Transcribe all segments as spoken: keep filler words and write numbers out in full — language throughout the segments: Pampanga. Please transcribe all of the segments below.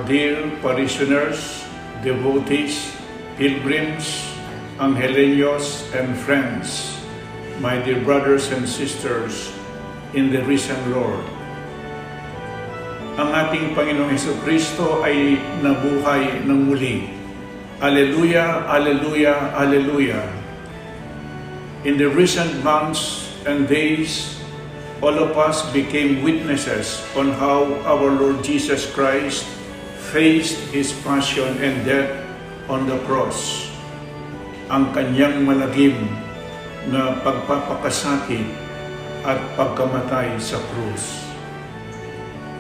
Dear parishioners, devotees, pilgrims, Angeleños, and friends, my dear brothers and sisters in the risen Lord. Ang ating Panginoong Heso Kristo ay nabuhay ng muli. Aleluya, aleluya, aleluya. In the recent months and days, all of us became witnesses on how our Lord Jesus Christ faced his passion and death on the cross, ang kanyang malagim na pagpapakasakit at pagkamatay sa krus.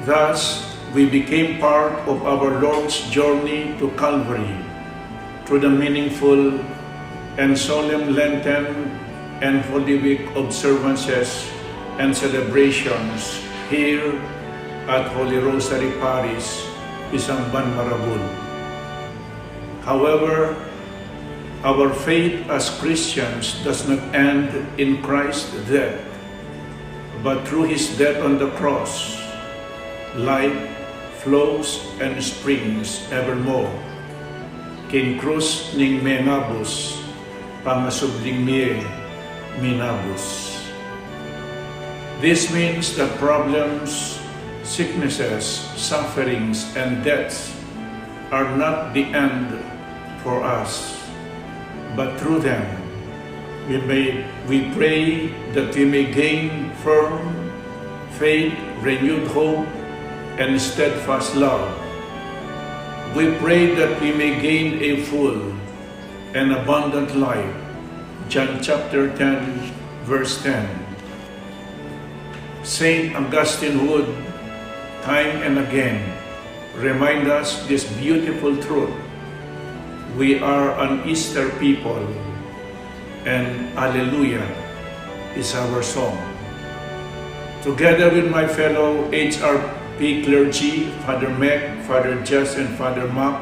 Thus, we became part of our Lord's journey to Calvary through the meaningful and solemn Lenten and Holy Week observances and celebrations here at Holy Rosary Parish, Pisamban, Marabun. However, our faith as Christians does not end in Christ's death, but through his death on the cross, life flows and springs evermore. King krus ning mengabus, pangasubling mie minabus. This means that problems, sicknesses, sufferings, and deaths are not the end for us, but through them we may we pray that we may gain firm faith, renewed hope, and steadfast love. We pray that we may gain a full and abundant life. John chapter ten, verse ten. Saint Augustine would, time and again, remind us this beautiful truth. We are an Easter people, and Alleluia is our song. Together with my fellow H R P clergy, Father Mac, Father Jess, and Father Mark,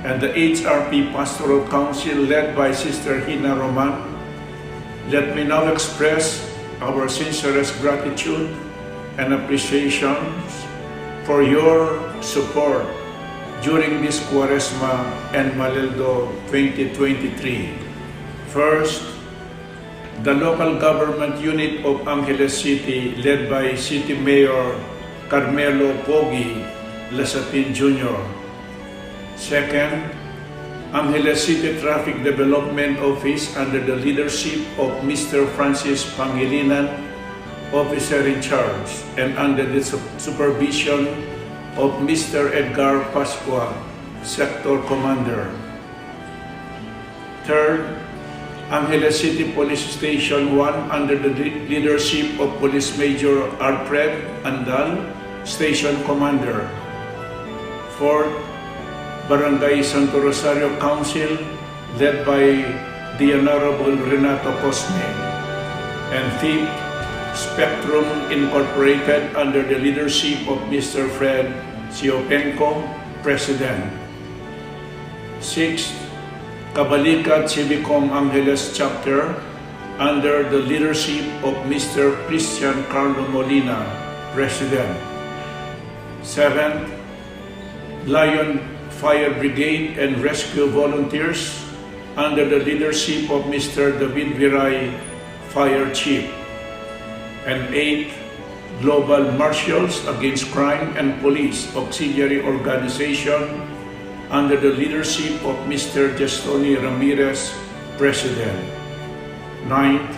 and the H R P Pastoral Council led by Sister Hina Roman, let me now express our sincerest gratitude and appreciation for your support during this Cuaresma and Maleldo twenty twenty-three. First, the local government unit of Angeles City, led by City Mayor Carmelo Pogi Lasatin Junior. Second, Angeles City Traffic Development Office under the leadership of Mister Francis Pangilinan, officer in charge, and under the su-, supervision of Mister Edgar Pascua, sector commander. Third, Angeles City Police Station one under the le-, leadership of Police Major Alfred Andal, station commander. Fourth, Barangay Santo Rosario Council led by the Honorable Renato Cosme. And fifth, Spectrum Incorporated under the leadership of Mister Fred Siopenco, President. Sixth, Kabalikat Civicom Angeles Chapter under the leadership of Mister Christian Carlo Molina, President. Seventh, Lion Fire Brigade and Rescue Volunteers under the leadership of Mister David Viray, Fire Chief. And eighth, Global Marshals Against Crime and Police Auxiliary Organization under the leadership of Mister Gestoni Ramirez, President. Ninth,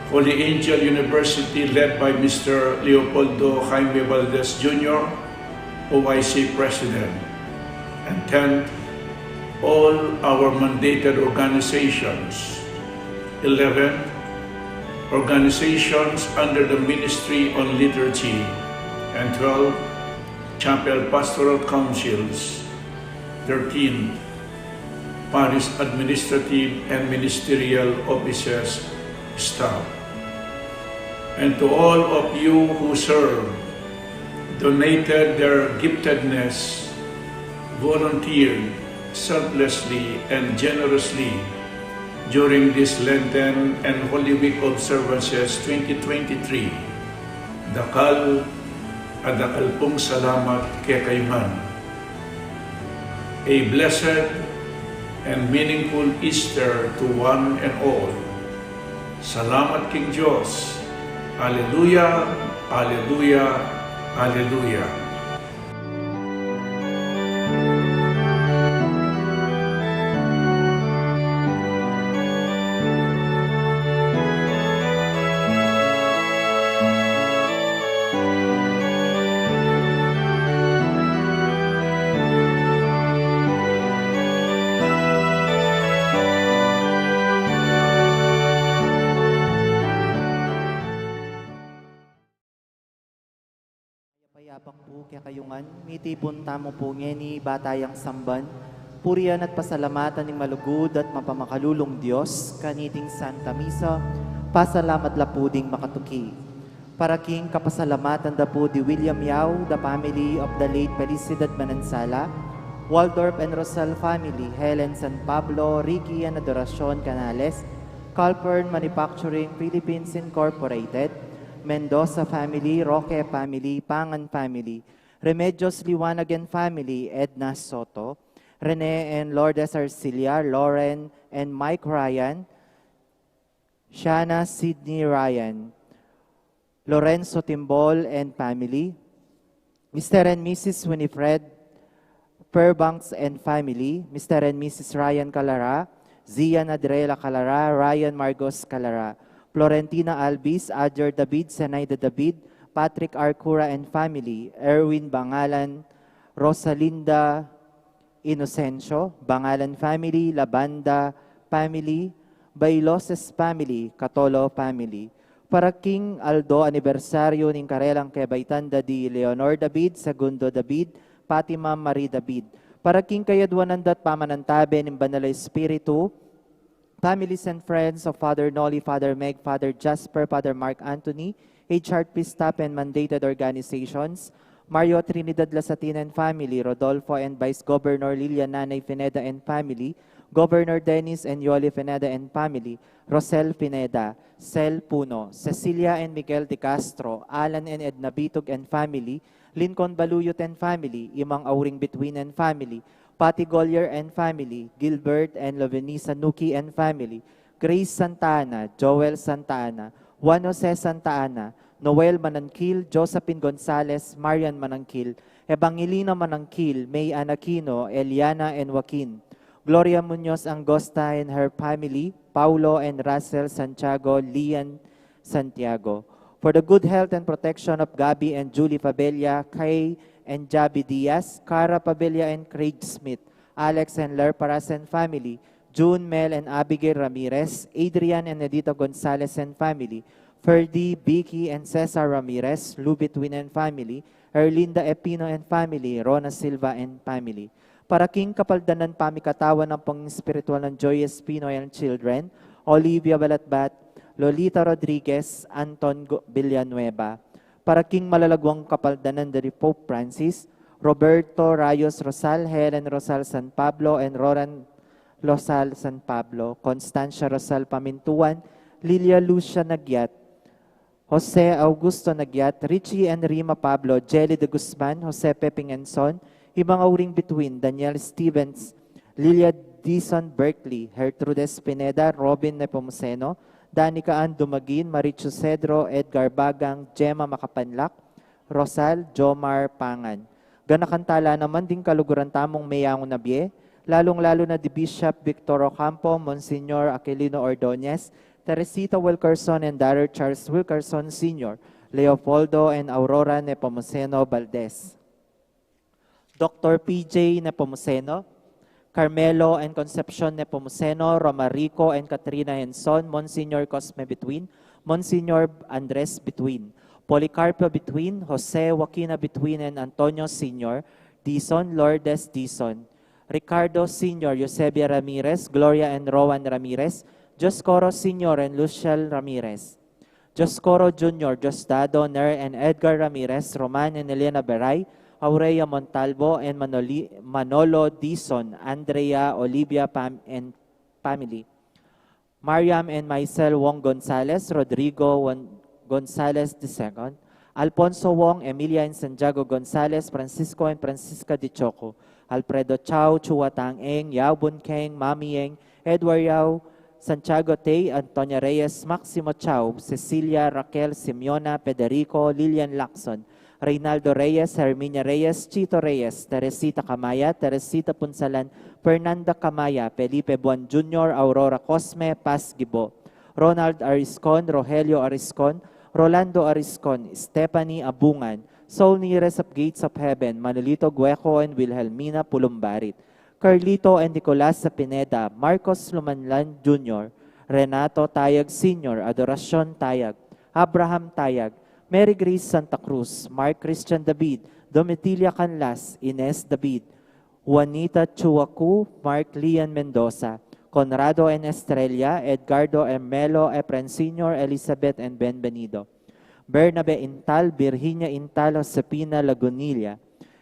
Holy Angel University led by Mister Leopoldo Jaime Valdez Junior, O I C President. And tenth, all our mandated organizations. Eleventh, organizations under the Ministry on Liturgy. And twelve, chapel pastoral councils. Thirteenth, parish administrative and ministerial offices staff. And to all of you who serve, donated their giftedness, volunteered selflessly and generously during this Lenten and Holy Week observances twenty twenty-three, dakal a dakal pung salamat kekayu ngan. A blessed and meaningful Easter to one and all. Salamat king Diyos. Aleluya, aleluya, aleluya. Payapa pu kekayu ngan, mitipun tamu pu ngeni ba tayang samban, purian at pasalamatan ing malugud at mapamakalulung Dios, kaniting Santa Misa, pasalamat la pu ding makatuki. Para king kapasalamatan da pu di William Yao, the family of the late Felicidad Manansala, Waldorf and Rosal family, Helen San Pablo, Ricky and Adoracion Canales, Calpern Manufacturing Philippines Incorporated, Mendoza family, Roque family, Pangan family, Remedios Liwanag and family, Edna Soto, Rene and Lourdes Arcilla, Lauren and Mike Ryan, Shana Sydney Ryan, Lorenzo Timbol and family, Mister and Missus Winifred Fairbanks and family, Mister and Missus Ryan Calara, Zian Adrela Calara, Ryan Margos Calara, Florentina Albis, Adger David, Zenaida David, Patrick Arcura and family, Erwin Bangalan, Rosalinda Inocencio, Bangalan family, Labanda family, Bailoses family, Catolo family. Para king aldo anibersaryo ning karelang kebaitan da di Leonor David, Segundo David, Fatima Marie David. Para king kayadwanan da't pamanantabe ning Banal a Espiritu, families and friends of Father Noli, Father Meg, Father Jasper, Father Mark Anthony, H R P staff and mandated organizations, Mario Trinidad Lasatin and family, Rodolfo and Vice Governor Lilian Nanay Pineda and family, Governor Dennis and Yoli Pineda and family, Rosel Pineda, Sel Puno, Cecilia and Miguel de Castro, Alan and Edna Bitug and family, Lincoln Baluyot and family, Imang Auring Bituin and family, Patty Golyer and family, Gilbert and Lovenisa Nuki and family, Grace Santa Ana, Joel Santa Ana, Juan Jose Santa Ana, Noel Manangkil, Josephine Gonzalez, Marian Manangkil, Evangelina Manangkil, May Ann Aquino, Eliana and Joaquin, Gloria Muñoz Angosta and her family, Paulo and Russell Santiago, Lian Santiago. For the good health and protection of Gabby and Julie Pabella, Kay and Javi Diaz, Cara Pabella and Craig Smith, Alex and Ler Paras and family, June, Mel and Abigail Ramirez, Adrian and Edita Gonzalez and family, Ferdy, Vicky and Cesar Ramirez, Lou Bituin and family, Erlinda Epino and family, Rona Silva and family. Para king kapaldanan pamikatawan ampong espiritual nang Joy Espino and children, Olivia Balatbat, Lolita Rodriguez, Anton Gu-, Villanueva. Para king malalaguang kapaldanan da di Pope Francis, Roberto Rayos Rosal, Helen Rosal San Pablo, and Roran Rosal San Pablo, Constancia Rosal Pamintuan, Lilia Lucia Nagyat, Jose Augusto Nagyat, Richie and Rima Pablo, Jelly de Guzman, Jose Peping Enson, Imang Auring Bituin, Daniel Stevens, Lilia Dizon Berkeley, Gertrudes Pineda, Robin Nepomuceno, Danica Ann Dumagin, Marichu Cedro, Edgar Bagang, Gemma Macapanlac, Rosal, Jomar Pangan. Ganakan tala naman ding kaluguran tamung meyangu na bie, lalung-lalu na di Bishop Victor Ocampo, Monsignor Aquilino Ordonez, Teresita Wilkerson and Daughter Charles Wilkerson Senior, Leopoldo and Aurora Nepomuceno Valdez, Doctor P J Nepomuceno, Carmelo and Concepcion Nepomuceno, Romarico and Katrina Henson, Monsignor Cosme Bituin, Monsignor Andres Bituin, Policarpio Bituin, Jose Joaquina Bituin and Antonio Senior, Dizon, Lourdes Dizon, Ricardo Senior, Eusebia Ramirez, Gloria and Rowan Ramirez, Dioscoro Senior and Luciel Ramirez, Dioscoro Junior, Diosdado, Ner and Edgar Ramirez, Roman and Elena Beray, Aurea Montalvo and Manoli-, Manolo Dizon, Andrea, Olivia Pam and family, Mariam and Maisel Wong Gonzalez, Rodrigo Won-, Gonzalez the second, Alfonso Wong, Emilia and Santiago Gonzalez, Francisco and Francisca de Choco, Alfredo Chau, Chua Tang Eng, Yao Bun Keng, Mami Eng, Edward Yao, Santiago Tay, Antonia Reyes, Maximo Chau, Cecilia, Raquel, Simeona, Federico, Lilian Lacson, Reynaldo Reyes, Herminia Reyes, Chito Reyes, Teresita Camaya, Teresita Punsalan, Fernanda Camaya, Felipe Buan Junior, Aurora Cosme, Paz Gibo, Ronald Ariscon, Rogelio Ariscon, Rolando Ariscon, Stephanie Abungan, Soul Nires of Gates of Heaven, Manolito Gueco and Wilhelmina Pulumbarit, Carlito and Nicolas Pineda, Marcos Lumanlan Junior, Renato Tayag Senior, Adoracion Tayag, Abraham Tayag, Mary Grace Santa Cruz, Mark Christian David, Domitila Canlas, Ines David, Juanita Chuacu, Mark Lian Mendoza, Conrado and Estrella, Edgardo Hermelo, Efren Senior, Elizabeth and Benvenido, Bernabe Intal, Virginia Intal, Josefina Lagunilla,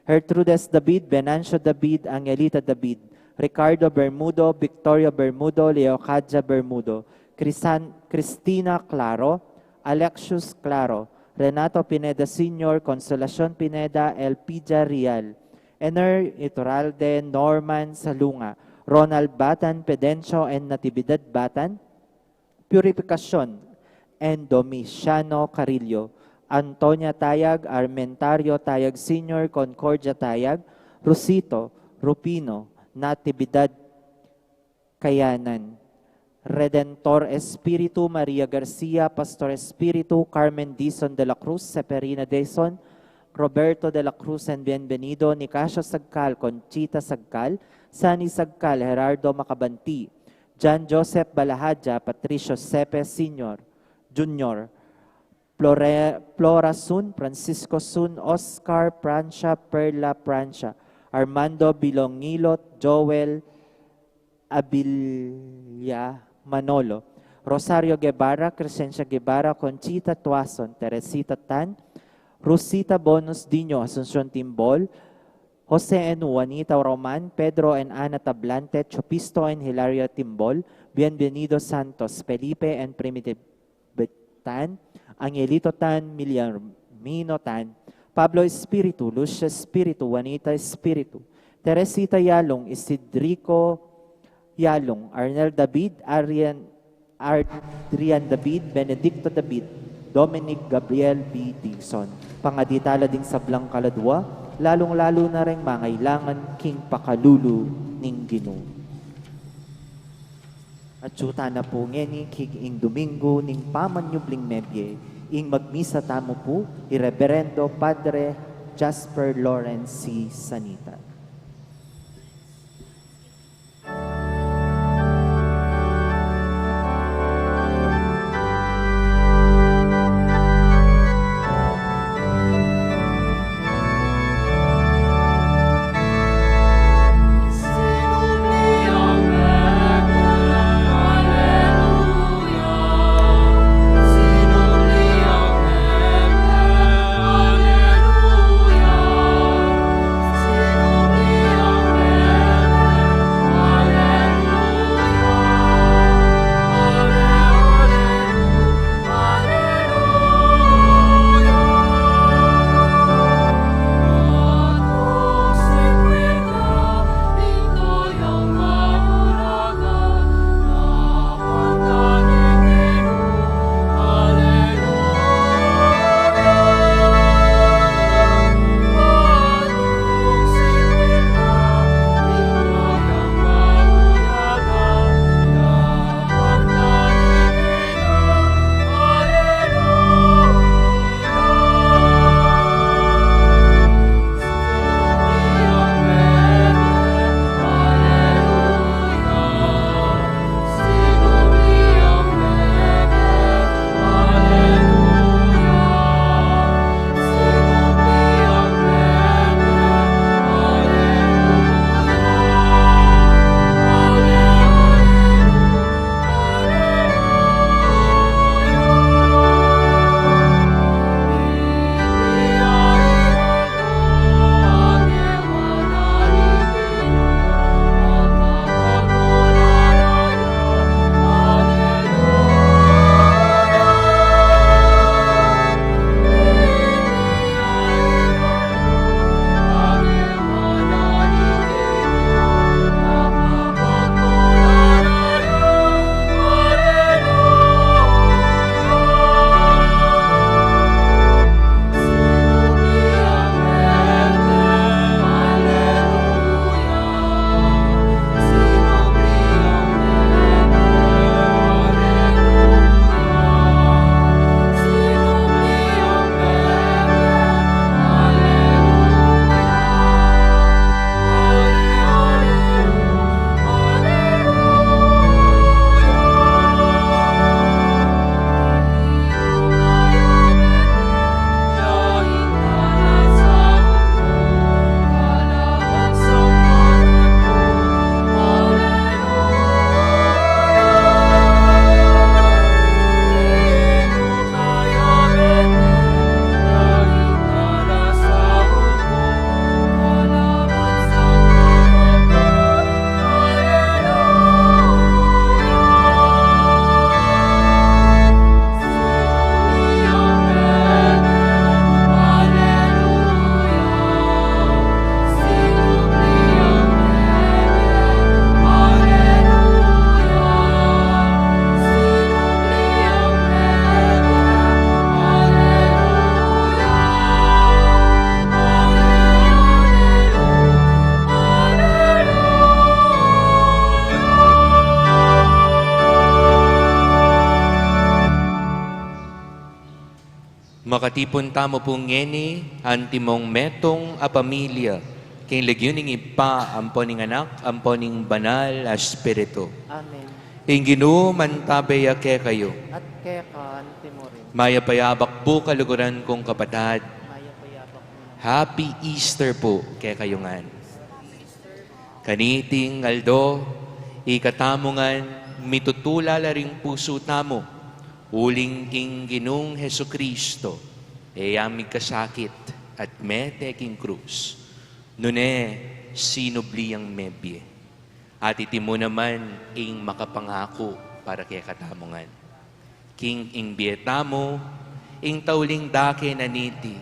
Gertrudes David, Venancio David, Angelita David, Ricardo Bermudo, Victoria Bermudo, Leocadia Bermudo, Crisan-, Cristina Claro, Alexius Claro, Renato Pineda Senior, Consolacion Pineda, Elpidia Real, Ener Iturralde, Norman Salunga, Ronald Batan, Pedencio and Natividad Batan, Purificacion and Domiciano Carrillo, Antonia Tayag, Armentario Tayag Senior, Concordia Tayag, Rusito, Rufino, Natividad Kayanan, Redentor Espiritu, Maria Garcia, Pastor Espiritu, Carmen Dizon de la Cruz, Seferina Dizon, Roberto de la Cruz and Bienvenido, Nicasio Sagcal, Conchita Sagcal, Sani Sagcal, Gerardo Macabanti, John Joseph Balahadja, Patricio Sepe Senior, Junior, Flore-, Flora Sun, Francisco Sun, Oscar Francia, Perla Francia, Armando Bilongilot, Joel Abilia, Manolo, Rosario Guevara, Crescencia Guevara, Conchita Tuason, Teresita Tan, Rosita Bonus Dino, Asuncion Timbol, Jose and Juanita Roman, Pedro and Ana Tablante, Chopisto and Hilaria Timbol, Bienvenido Santos, Felipe and Primitive Tan, Angelito Tan, Miliamino Tan, Pablo Espiritu, Lucia Espiritu, Juanita Espiritu, Teresita Yalung, Isidrico Yalung, Arnel David, Arian, Adrian David, Benedicto David, Dominic Gabriel B. Dizon. Pangadi tala ding sablang kaladua, lalung-lalu na reng mangailangan king pakalulu ning Ginu. At yuta na pu ngeni king Domingo ning pamanyubling mebie, ing magmisa tamu pu i Reverendo Padre Jasper Lawrence C. Sanita. Makatipun tamu pu ngeni, antimong metung a pamilya, king lagyu ning Ibpa, ampo ning Anak, ampo ning Banal a Espiritu. Amen. Ing Ginu mantabe ya kekayu. At keka antimurin. Mayap a yabak pu kaluguran kung kapatad. Mayap a yabak pu. Happy Easter pu kekayu ngan. Kaniting aldo, ikatamu ngan mitutula la ring pusu tamu, uling king Ginung Jesucristo, e ya migkasakit at mete king krus, nune sinubli yang mebie. At iti mu naman ing makapangaku para kekatamu ngan. King ing bie tamu, ing tauling dake na niti,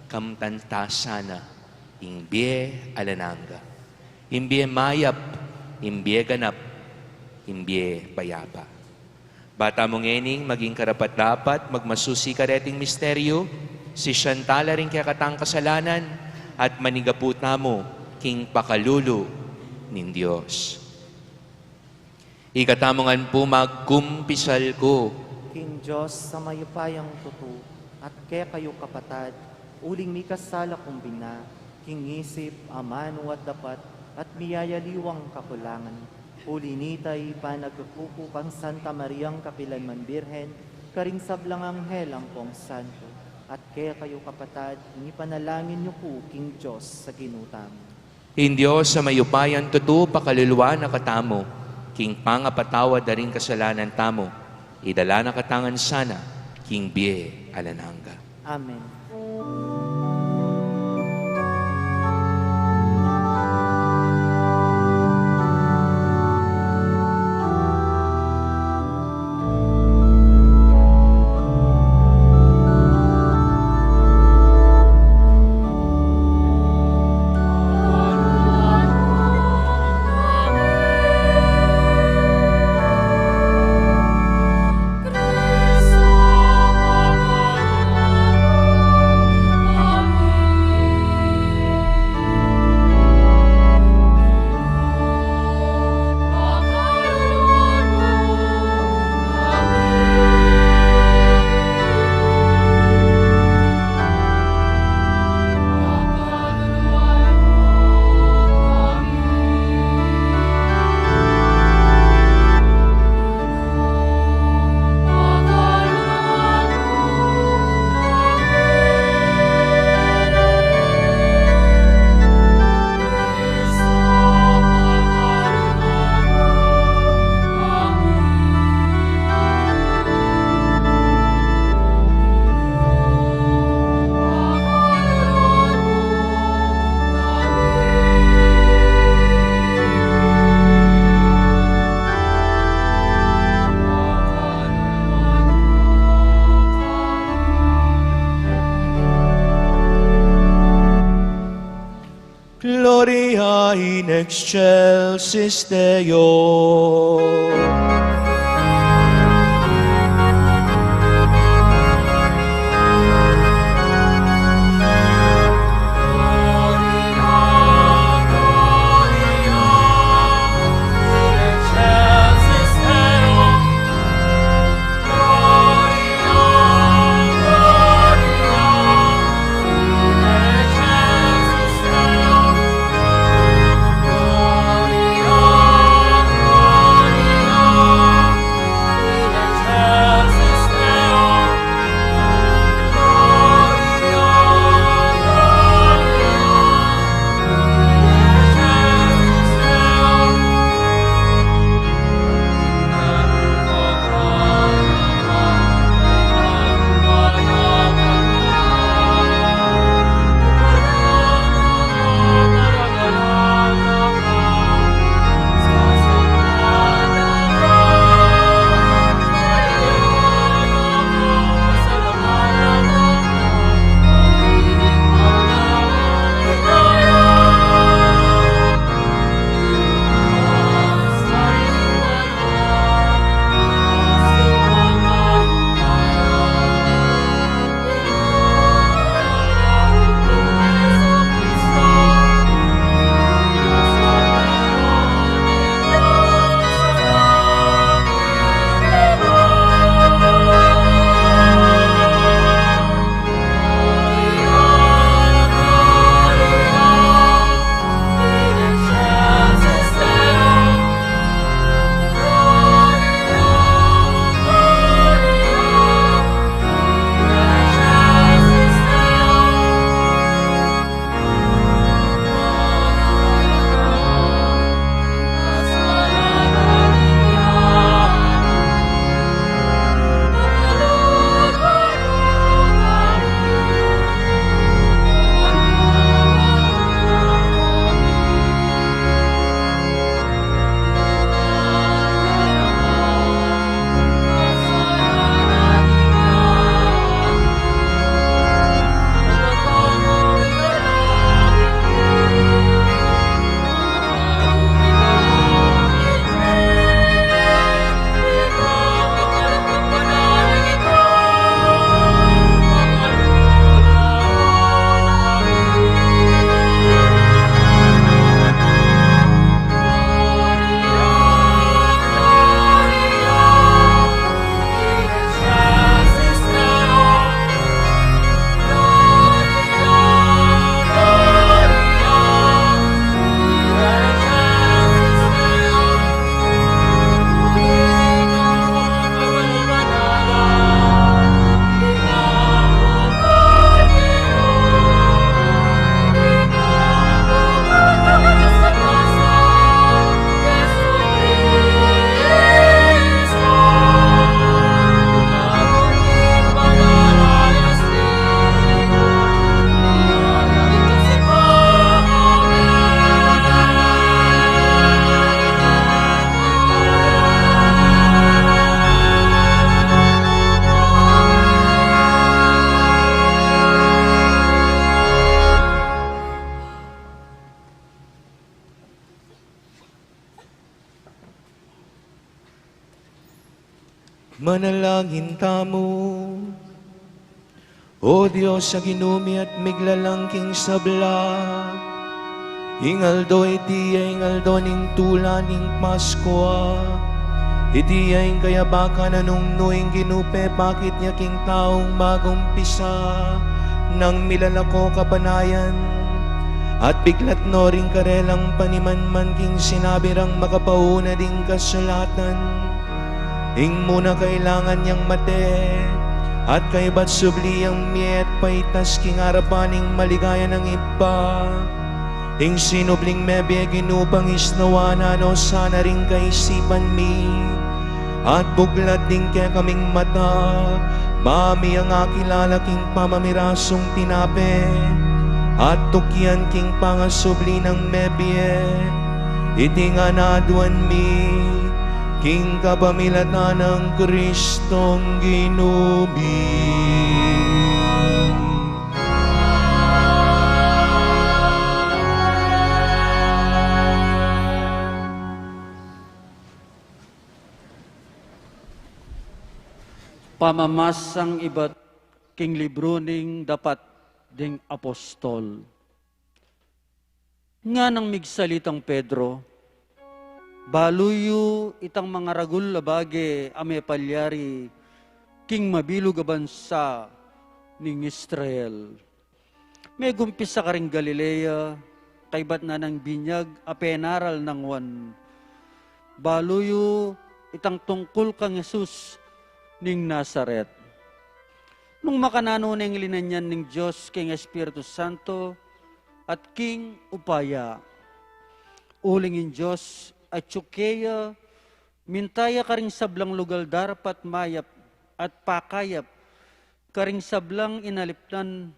kamtan ta sana ing bie alang angga. Ing bie mayap, ing bie ganap, ing bie payapa. Ba tamu ngening maging karapat-dapat magmasusi kareting misteryu, sisian tala ring kekatang kasalanan, at manigapu tamu king pakalulu ning Dios. Ikatamu ngan pu magkumpisal ku king Dios a mayupayang tutu, at kekayu kapatad, uling mikasala kung bina, king isip, amanu at dapat, at miyayaliwang kakulangan. Uli nita, ipanagkuku kang Santa Mariang kapilanman Birhen, karing sablang anghel ampong santo, at kekayu kapatad, ing ipanalangin yu ku king Dios a Ginu tamu. Ing Dios a mayupayang tutu pakaluluan na katamu, king pangapatawad da ring kasalanan tamu, idala na katamu ngan sana king bie alang angga. Amen. Gloria in excelsis Deo. Manalangin tamu. O Dios a Ginu mi at miglalang king sabla, ing aldo iti ya ing aldo ning tula ning Paskua. Iti ya ing kayabakan a nung nu ing Ginu pepakit ya king taung magumpisa nang milalako kapanayan, at biglat no ring karelang panimanman king sinabi rang makapauna ding kasulatan. Ing muna kailangan yang mate, at kaybat subli yang mie at paitas king arapan ning maligaya nang Ibpa. Ing sinubling mebie, Ginu, pangisnawan no sana ring kaisipan mi, at buglad ding kekaming mata, mami ang akilala king pamamirasung tinape, at tukyan king pangasubli nang mebie. Iti ngan aduan mi king kapamilatan nang Kristong Ginu mi. Pamamasang ibat king libru ning Dapat ding Apostol. Nganang migsalitang Pedro, "Balu yu itang mangaragul a bage a mepalyari king mabilug a bansa ning Israel. Megumpisa karing Galilea, kaybat na nang binyag a penaral nang Juan. Balu yu itang tungkul kang Jesus ning Nazaret." Nung makananu neng linanyan ning Dios king Espiritu Santo at king upaya. Uling ing Dios atyu keya, minta ya karing sablang lugal darapat mayap at pakayap karing sablang inalipnan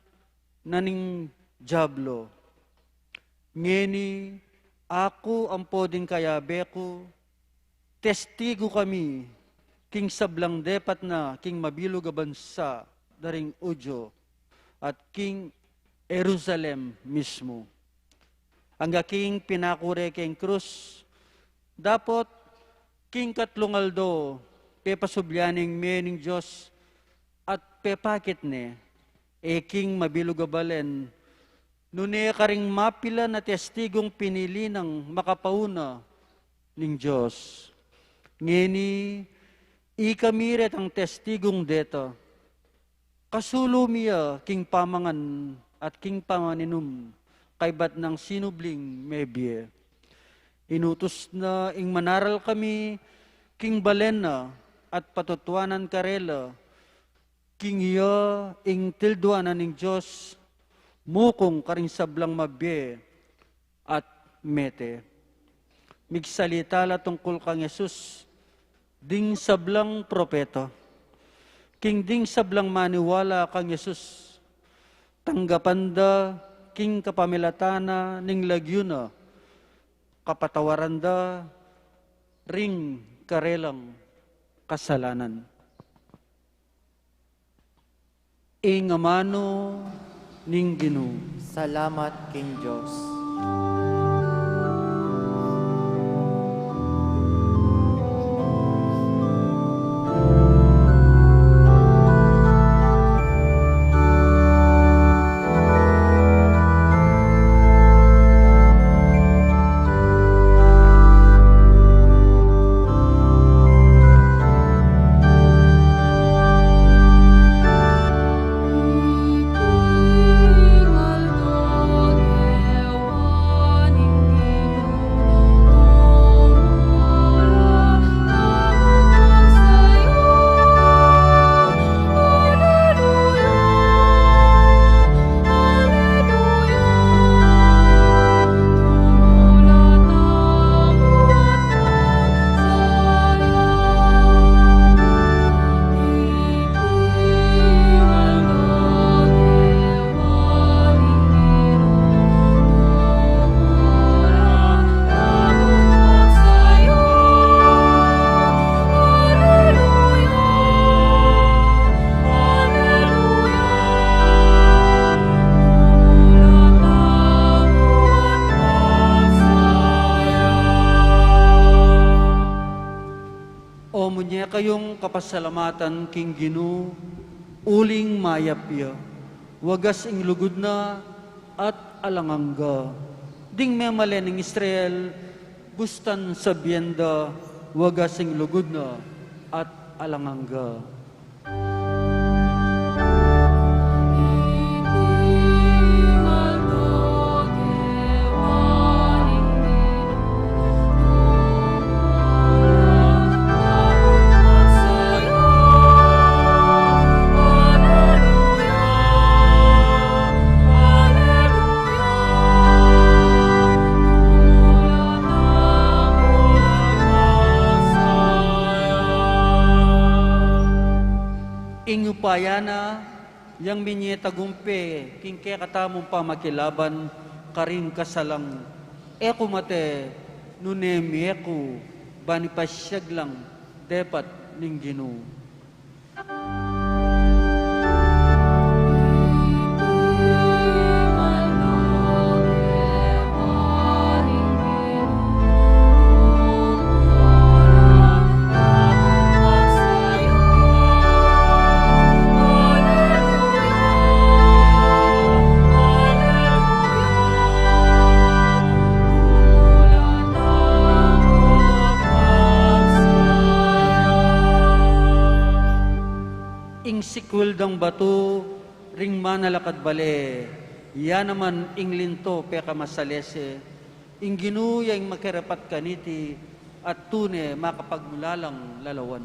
na ning Diablo. Ngeni, aku ampo ding kayabe ku, testigu kami king sablang depat na king mabilug a bansa da ring Judio at king Jerusalem mismu. Angga king pinaku re king krus, dapot king katlung aldo, pepasubli ya ning mie ning Dios at pepakit ne, e king mabilug a balen, nune karing mapilan a testigung pinili nang makapauna ning Dios. Ngeni, ikami retang testigung deta. Kasulu mi ya king pamangan at king pamaninum, kaybat nang sinubling mebie. Inutus na ing manaral kami king balen na at patutuanan karela, king iya ing tilduanan ning Dios, mukung karing sablang mabie at mete. Migsalita la tungkul kang Jesus ding sablang propeta. King ding sablang maniwala kang Jesus, tanggapan da king kapamilatan na ning lagyu na, kapatawaran da ring karelang kasalanan. Ing amanu ning Ginu. Salamat king Dios. Kayung kapasalamatan king Ginu, uling mayap ya, wagas ing lugud na at alang angga. Ding memalen ning Israel, bustan sabian da, wagas ing lugud na at alang angga. Ing upaya na, yang minye tagumpe king kekatamung pamakilaban karing kasalang, e ku mate, nune mie ku, ban ipasyag lang depat ning Ginu. Ing sikul dang batu ring manalakad bale, ya naman ing linto pekamasalese, ing Ginu ya ing makerapat kaniti, at tune makapagmulalang lalawan.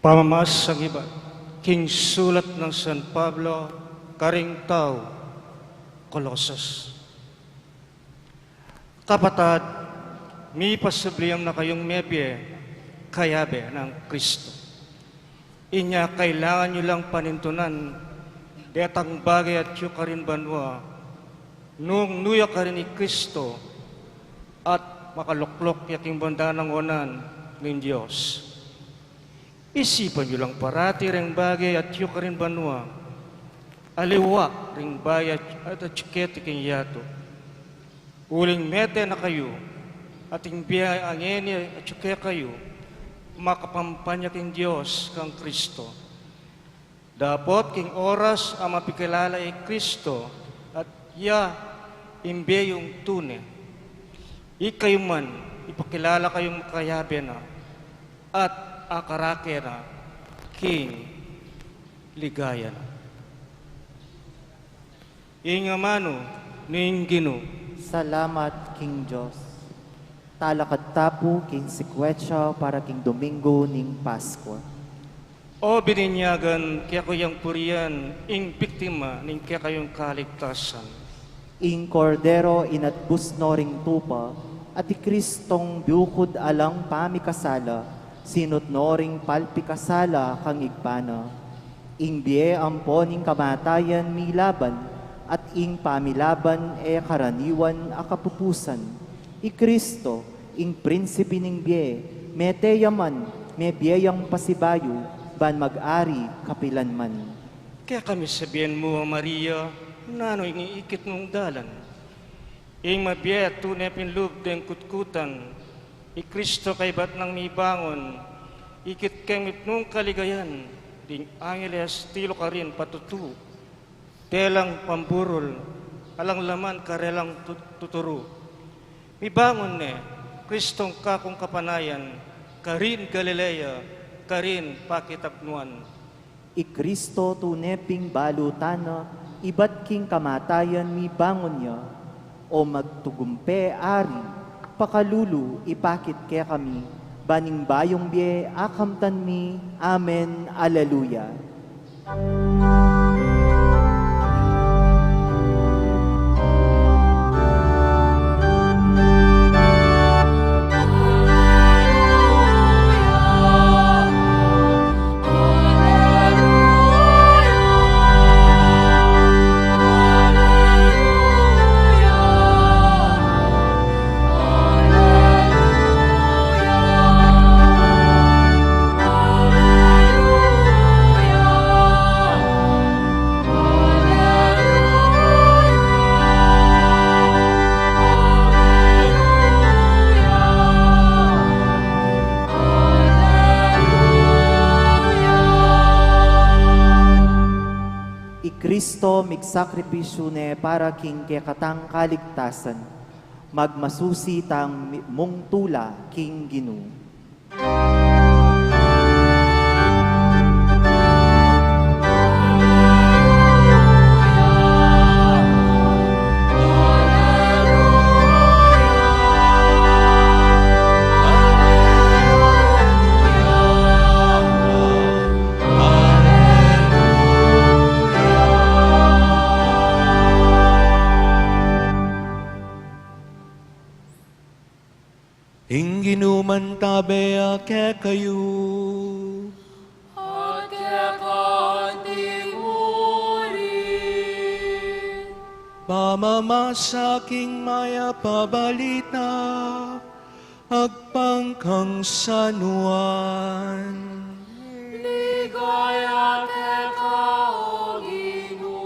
Pamamasang ibat king sulat nang San Pablo karing tau Colosas. Kapatad, mipasabliam na kayung mebie kayabe nang Kristo. Inya kailangan yu lang panintunan detang bage atyu karin banua, nung nu ya karin i Kristo, at makalukluk ya king banda nang wanan ning Dios. Isipan yu lang parati ring bage atyu karin banua, aliwa ring bage atyu keti king yatu. Uling mete na kayu, at ing bie a ngeni atyu kekayu, makapampanya king Dios kang Kristo. Dapot king oras a mapikilala i Kristo, at ya ing bie yung tune, ikayu man, ipakilala kayung makayabe na, at akarake na king ligaya na. Ing amanu ning Ginu. Salamat king Dios. Talakad ta pu king sekwestro para king Domingo ning Paskwa. O bininyagan, keka yang purian ing biktima ning kekayung kaligtasan. Ing Kordero inatbus no ring tupa, at i Kristong bukud alang pamikasala, sinut no ring palpikasala kang Ibpa na. Ing bie ampo ning kamatayan milaban, at ing pamilaban e karaniwan a kapupusan. I Kristo, ing Prinsipe ning bie, mete ya man, mebie yang pasibayu, ban mag-ari kapilan man. Kekami sabian mu, a Maria, nanu ing ikit mung dalan? Ing mabie at tune pin lub deng kutkutan, i Kristo kaybat nang mibangun, ikit keng mipnung kaligayan, ding angeles tilu karin patutu, delang pamburul, alang laman karelang tut-, tuturu. Mibangun ne, Kristong kakung kapanayan, karin Galilea, karin pakitabnuan. I Kristo tune pin balu tana, ibat king kamatayan mibangun ya, o magtagumpe Ari, pakalulu ipakit kekami, ban ing bayung bie akamtan mi. Amen. Alleluia. I Kristo migsakripisyu ne para king kekatang kaligtasan. Magmasusi tang mi-, mung tula king Ginu. Ing Ginu mantabe ya kekayu. At keka anti mu rin. Pamamasa king mayap a balita agpang kang San Juan. Ligaya keka, O Ginu.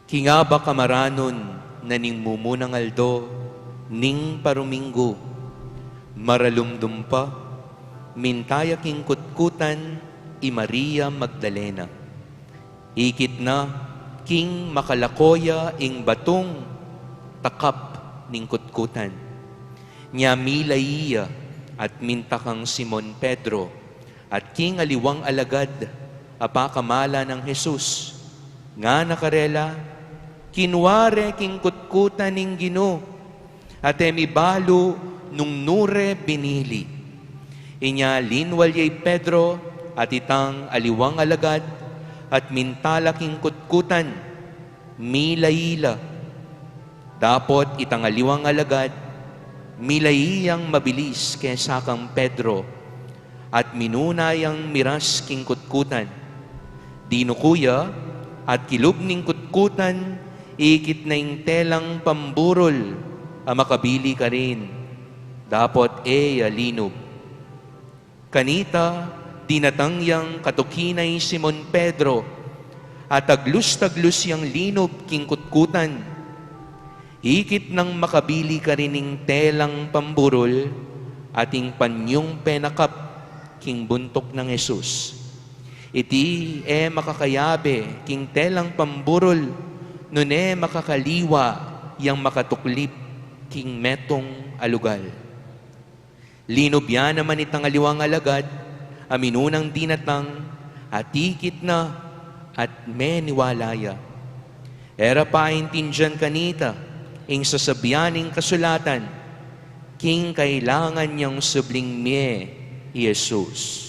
King abak a maranun na ning mumunang aldo ning paruminggu, maralumdum pa, minta ya king kutkutan i Maria Magdalena. Ikit na king makalako ya ing batung takap ning kutkutan. Nya milai ya at minta kang Simon Pedro at king aliwang alagad a pakamala nang Jesus, ngana karela, kinua re king kutkutan ing Ginu, at e mibalu nung nu re binili. Inya linwal ya i Pedro at itang aliwang alagad at minta la king kutkutan, milai la. Dapot itang aliwang alagad, milai yang mabilis kesa kang Pedro, at minuna yang miras king kutkutan. Dinuku ya, at kilub ning kutkutan, ikit na ing telang pamburul a makabili karin. Dapot e ya linub. Kanita, dinatang yang katuki na i Simon Pedro, at taglus-taglus yang linub king kutkutan. Ikit nang makabili karin ing telang pamburul at ing panyung penakap king buntuk nang Jesus. Iti e makakayabe king telang pamburul, nune makakaliwa yang makatuklip king metung a lugal. Linub ya naman itang aliwang alagad a minunang dinatang, at ikit na, at meniwala ya. E ra pa aintindian kanita ing sasabian ning kasulatan, king kailangan yang subling mie i Jesus.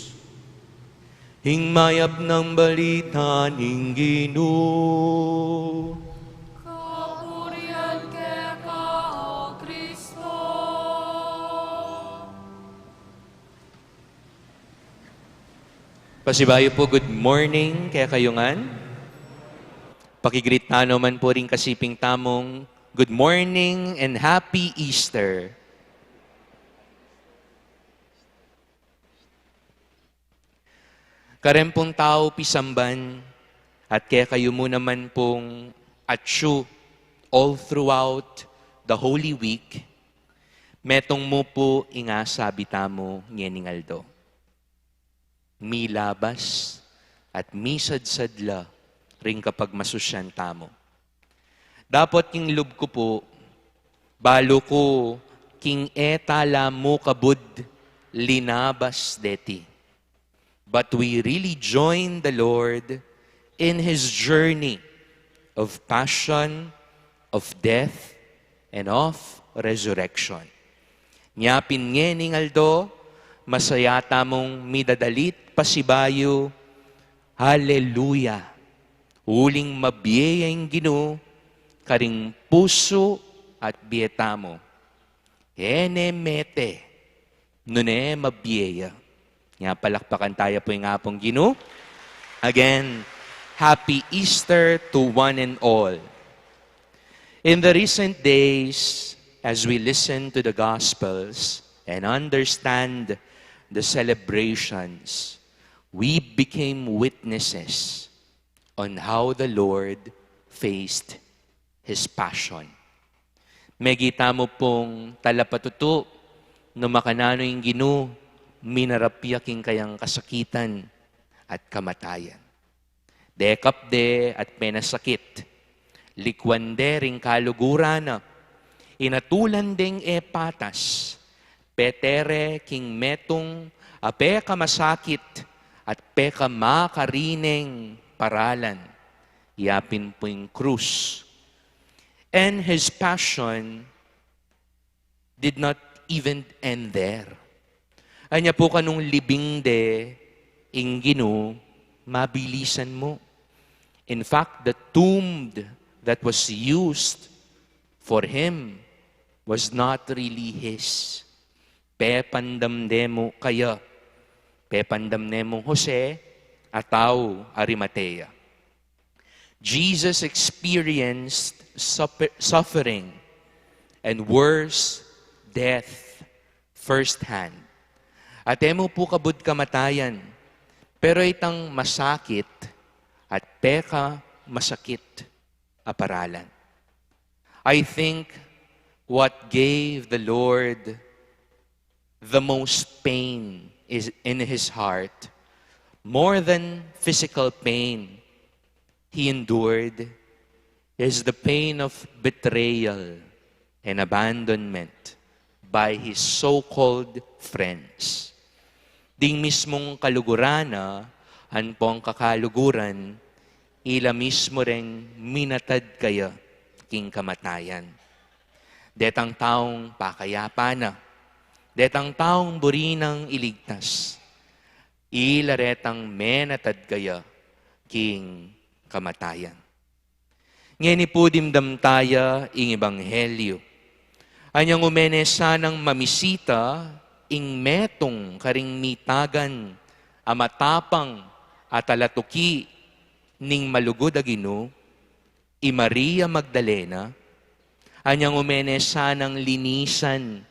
Ing mayap nang balita ning Ginu. Kapurian keka, O Kristo. Pasibayu pu, good morning kekayu ngan. Paki-greet tano man pu ring kasiping tamung, good morning and happy Easter. Kareng pung tau pisamban, at kekayu mu naman pung atyu all throughout the Holy Week, Metung mu pu ing asabi tamu ngening aldo. Milabas at misadsad la ring kapagmasusyan tamu. Dapot king lub ku pu, balu ku king e tala mu kabud linabas deti. But we really join the Lord in his journey of passion, of death, and of resurrection. Nya pin ngening aldo, masaya tamung midadalit pasibayu, Haleluya! Uling mabie ya ing Ginu karing pusu at bie tamu. E ne mete, nune mabie ya. Nya palakpakan taya pu ing Apung Ginu. Again, happy Easter to one and all. In the recent days, as we listen to the Gospels and understand the celebrations, we became witnesses on how the Lord faced his passion. Megitamu pung talapatutu, no makananu ing Ginu minarap ya king kayang kasakitan at kamatayan. Dekap de at penasakit, likwan de ring kaluguran na, inatulan deng e patas, pete re king metung a pekamasakit at pekamakarineng paralan, ya pin pu ing krus. And his passion did not even end there. Anya pu kanung libing de ing Ginu, mabilisan mu. In fact, the tomb that was used for him was not really his. Pepandam de mu kaya, pepandam ne mung Jose, a tau Arimatea. Jesus experienced suffer- suffering and worse, death firsthand. At e mu pu kabud kamatayan, pero itang masakit at pekamasakit a paralan. I think what gave the Lord the most pain is in his heart, more than physical pain he endured, is the pain of betrayal and abandonment by his so-called friends. Ding mismung kaluguran na, ampong kakaluguran, ila mismu reng minatad kaya king kamatayan. Detang taung pakayapa na, detang taung buri nang iligtas, ila retang menatad kaya king kamatayan. Ngeni pu dimdam taya ing ebanghelyu. Anyang ume ne sanang mamisita ing metung karing mitagan a matapang a talatuki ning malugud a Ginu, i Maria Magdalena, anyang ume ne sanang linisan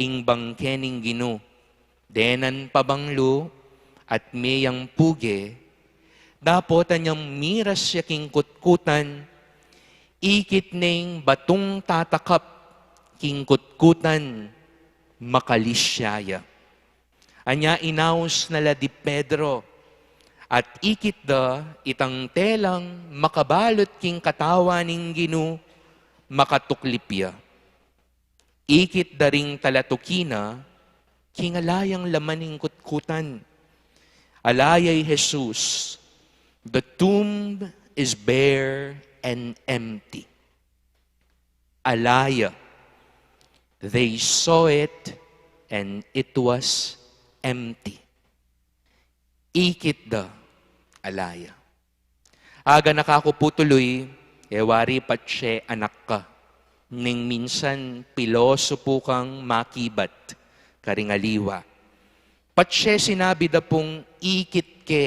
ing bangke ning Ginu, denan pabanglu at meyang puge, dapot anyang miras ya king kutkutan, ikit neng batung tatakap king kutkutan, makalis ya. Anya inaus na la di Pedro, at ikit da itang telang makabalut king katawan ning Ginu, makatuklip ya. Ikit da ring talatuki na, king ala yang laman ing kutkutan. Ala ya i Jesus, the tomb is bare and empty. Ala ya, they saw it and it was empty. Ikit da, ala ya. Aganaka ku pu tuluy, e wari patse anak ka, ning minsan piloso pu kang makibat karing aliwa. Patse sinabi da pung ikit ke,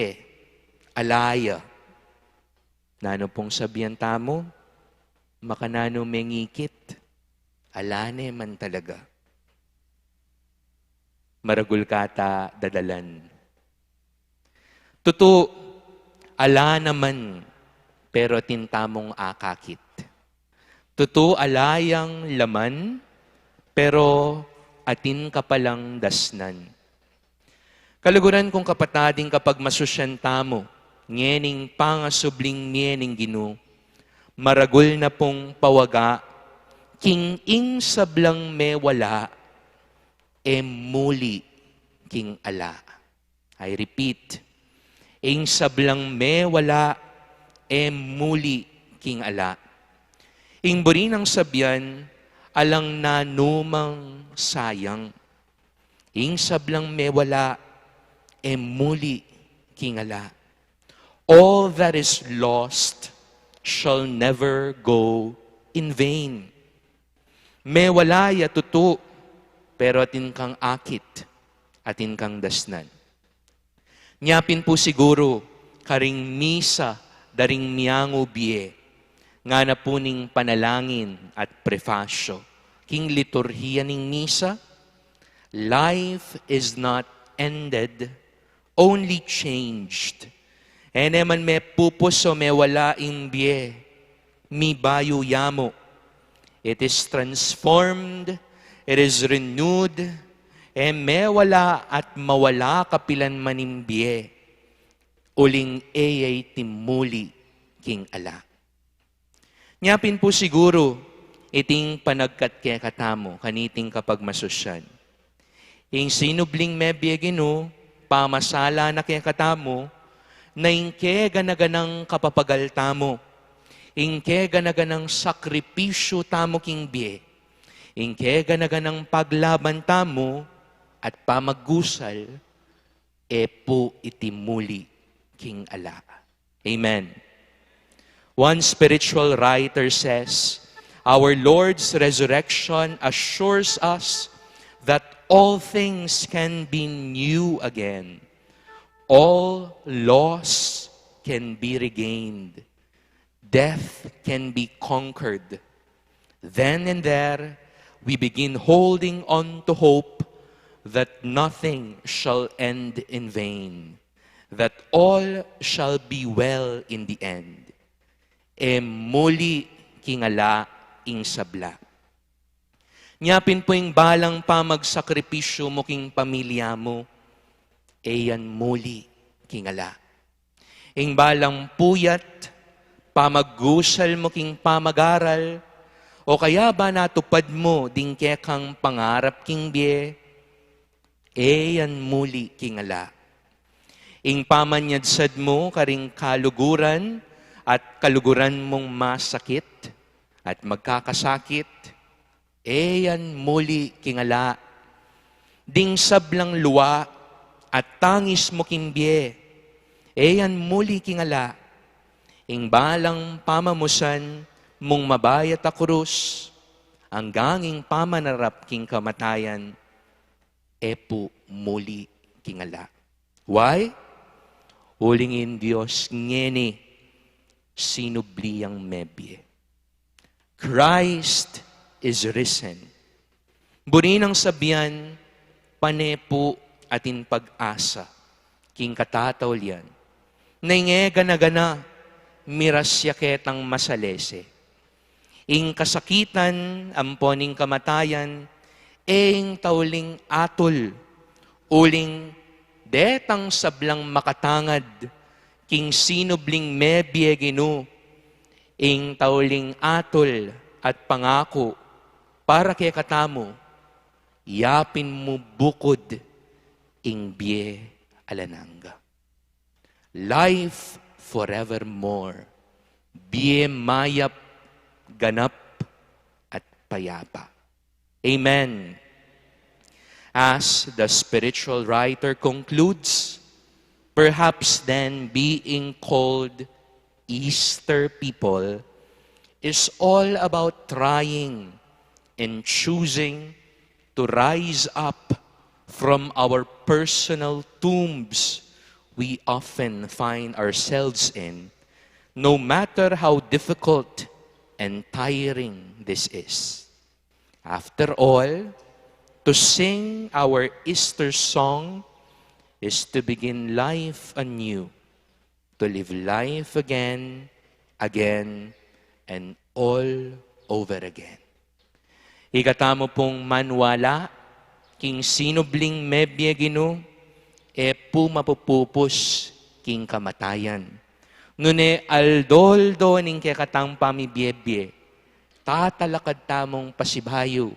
ala ya. Nanu pung sabian tamu? Makananu mengikit? Ala ne man talaga. Maragul ka ta dadalan. Tutu, ala naman, pero atin tamung akakit. Tutu, ala yang laman, pero atin ka palang dasnan. Kaluguran kung kapatad, ing kapagmasusyan tamu ngening pangasubling mie ning Ginu, maragul na pung pawaga king ing sablang mewala e muli king ala. I repeat, ing sablang mewala e muli king ala. Ing buri nang sabian, alang nanumang sayang. Ing sablang mewala e muli king ala. All that is lost shall never go in vain. Mewala ya tutu, pero atin kang akit, atin kang dasnan. Nya pin pu siguru, karing misa da ring miangu bie, ngana pu ning panalangin at prefasyo king liturhiya ning misa, "Life is not ended, only changed." E ne man mepupus o mewala ing bie, mibayu ya mu. It is transformed, it is renewed, e mewala at mawala kapilan man ing bie, uling e ya iti muli king ala. Nya pin pu siguru, iting panagkat kekatamu, kaniting kapagmasusyan. Ing sinubling mebie Ginu, pamasala na kekatamu, na ing keganaganang kapapagal tamu, ing keganaganang sakripisyu tamu king bie, ing keganaganang paglaban tamu at pamagusal, e pu iti muli king ala. Amen. One spiritual writer says, "Our Lord's resurrection assures us that all things can be new again. All loss can be regained. Death can be conquered." Then and there, we begin holding on to hope that nothing shall end in vain, that all shall be well in the end. E muli king ala ing sabla. Nya pin pu ing balang pamagsakripisyu mu king pamilya mu, e yan muli king ala. Ing balang puyat, pamagusal mu king pamagaral, o kaya ba natupad mu ding kekang pangarap king bie, e yan muli king ala. Ing pamanyadsad mu karing kaluguran at kaluguran mung masakit at magkakasakit, e yan muli king ala. Ding sablang lua at tangis mu king bie, e yan muli king ala. Ing balang pamamusan mung mabayat a krus, anggang ing pamanarap king kamatayan, e pu muli king ala. Why? Uling ing Dios ngeni sinubli yang mebie. Christ is risen. Buri nang sabian, pane pu atin pag-asa king katataulian. Na ing e gana-gana, miras ya ketang masalese. Ing kasakitan, ampo ning kamatayan, e ing tauling atul, uling detang sablang makatangad king sinubling mebie Ginu, ing tauling atul at pangaku para kekatamu, yapin mu bukud ing bie alang angga. Life forevermore. Bie mayap, ganap, at payapa. Amen. As the spiritual writer concludes, perhaps then being called Easter people is all about trying and choosing to rise up from our personal tombs we often find ourselves in, no matter how difficult and tiring this is. After all, to sing our Easter song is to begin life anew, to live life again, again, and all over again. Ikatamu pung maniwala, King sinubling mebie, Ginu, e pu mapupupus king kamatayan. Nune aldo-aldo ning kekatang pamibie-bie, tatalakad tamung pasibayu,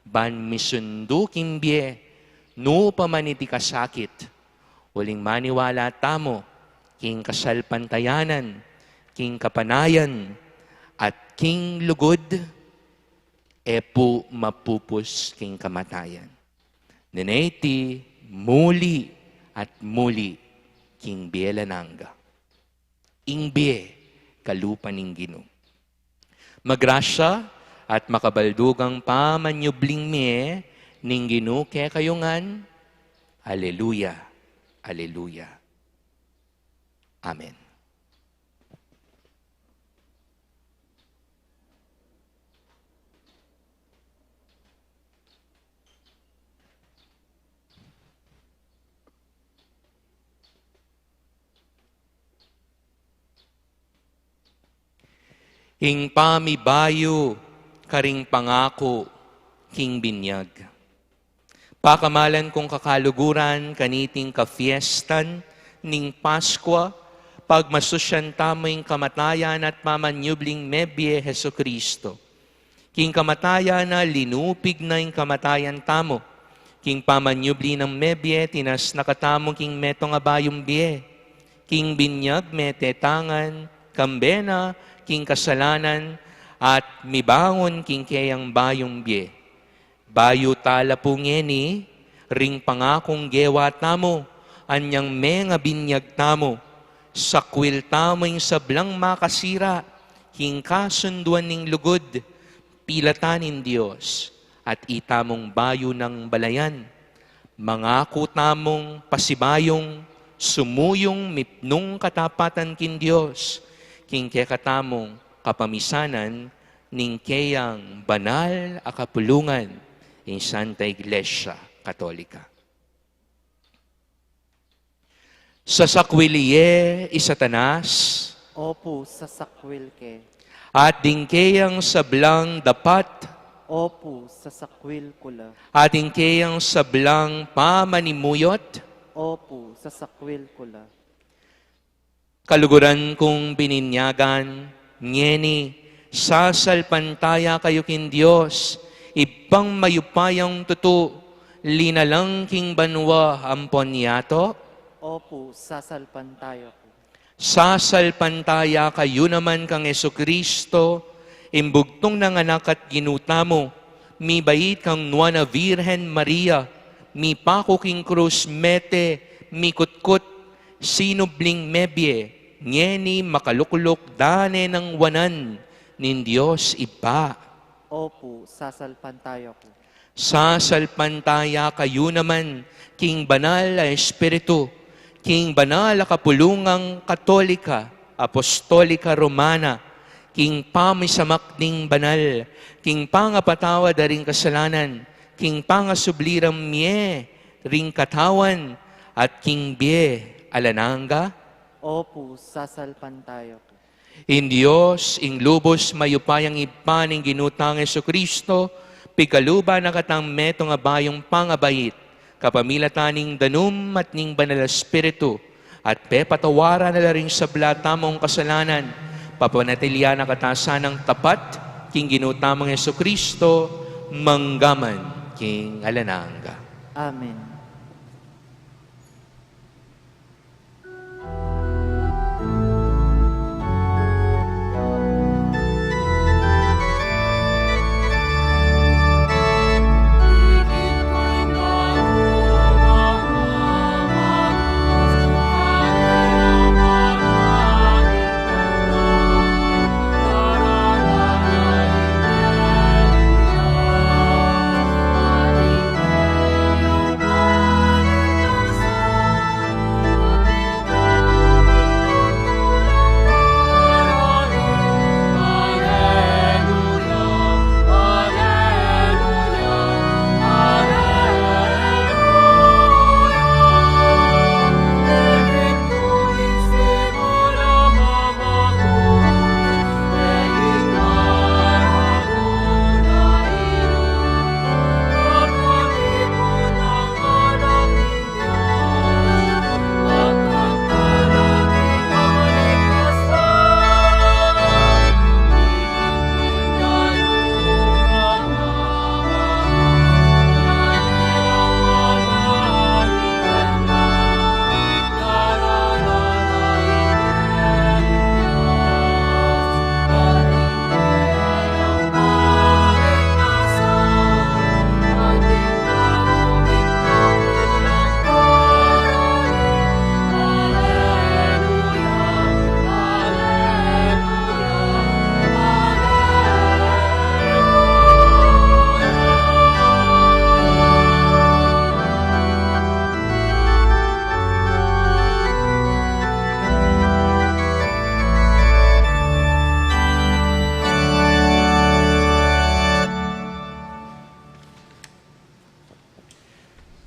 ban misundu king bie, nu pa man iti kasakit, uling maniwala tamu king kasalpantayanan, king kapanayan, at king lugud, e pu mapupus king kamatayan. Nune iti muli at muli king bie alang angga. Ing bie kalupa ning Ginu. Magrasya at makabaldugang pamanyubling mie ning Ginu kekayu ngan. Aleluya, aleluya. Amen. Ing pamibayu karing pangaku king binyag. Pakamalan kung kakaluguran, kaniting kafiestan ning Paskua, pagmasusyan tamu ing kamatayan at pamanyubling mebie Jesucristo. King kamatayan na linupig na ing kamatayan tamu. King pamanyubli nang mebie, tinas na katamu king metung a bayung bie. King binyag mete tangan, kambe na king kasalanan, at mibangun king keyang bayung bie. Bayu tala pu ngeni ring pangakung gewa tamu, anyang mengabinyag tamu, sakwil tamu ing sablang makasira king kasunduan ning lugud, pilatan ning Dios, at itamung bayu nang balayan. Mangaku tamung pasibayung sumuyung mipnung katapatan king Dios, king kekatamung kapamisanan ning keyang banal a kapulungan, ing Santa Iglesia Katolika. Sasakwil ye i Satanas. Opu, sasakwil ke. At ding keyang sablang dapat. Opu, sasakwil ku la. At ding keyang sablang pamanimuyot. Opu, sasakwil ku la. Kaluguran kung bininyagan, ngeni, sasalpantaya kayu king Dios, Ibpang mayupayang tutu, linalang king banua ampon yatu. Opu, sasalpantaya ku. Sasalpantaya kayu naman kang Jesucristo, ing bugtung nang Anak at Ginu tamu, mibait kang Nuan a Virgen Maria, mipaku king krus mete, mikutkut, sinubling mebie, ngeni makalukluk da ne nang wanan ning Dios Ibpa. Opu, sasalpantaya ku. Sasalpantaya kayu naman king banal a Espiritu, king banal a kapulungang Katolika, Apostolika, Romana, king pamisamak ding banal, king pangapatawad da ring kasalanan, king pangasubli rang mie ring katawan, at king bie alang angga? Opu, sasalpantaya ku. Ing Dios, ing lubus mayupayang Ibpa ning Ginu tang Jesucristo, pigkalub na katang metung a bayung pangabait, kapamilatan ning danum at ning Banal a Espiritu, at pepatawaran na la ring sabla tamung kasalanan, papanatilian na kata sanang tapat king Ginu tamung Jesucristo, mangga man king alang angga. Amen.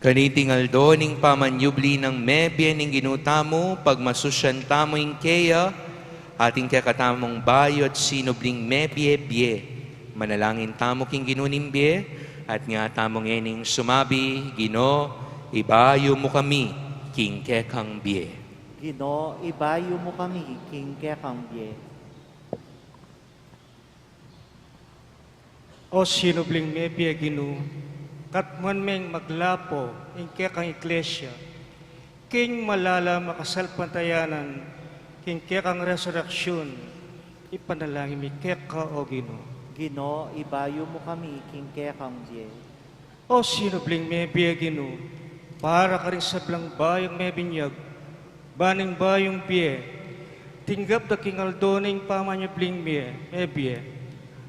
Kaniting aldo ning pamanyubli nang mebie ning Ginu tamu, pagmasusyan tamu ing keya, ating kekatamung bayu at sinubling mebie-bie. Manalangin tamu king Ginu ning bie, at nga tamu ngening sumabi, Ginu, ibayu mu kami king kekang bie. Ginu, ibayu mu kami king kekang bie. O sinubling mebie, Ginu, katmuan meng maglapo ing kekang Iglesia king malalam a kasalpantayanan king kekang resureksyun, ipanalangin mi keka, o Ginu. Ginu, ibayu mu kami king kekang bie. O sinubling mebie, Ginu, para karing sablang bayung mebinyag, ban ing bayung bie, tinggap da king aldo ning pamanyubling mie, mebie,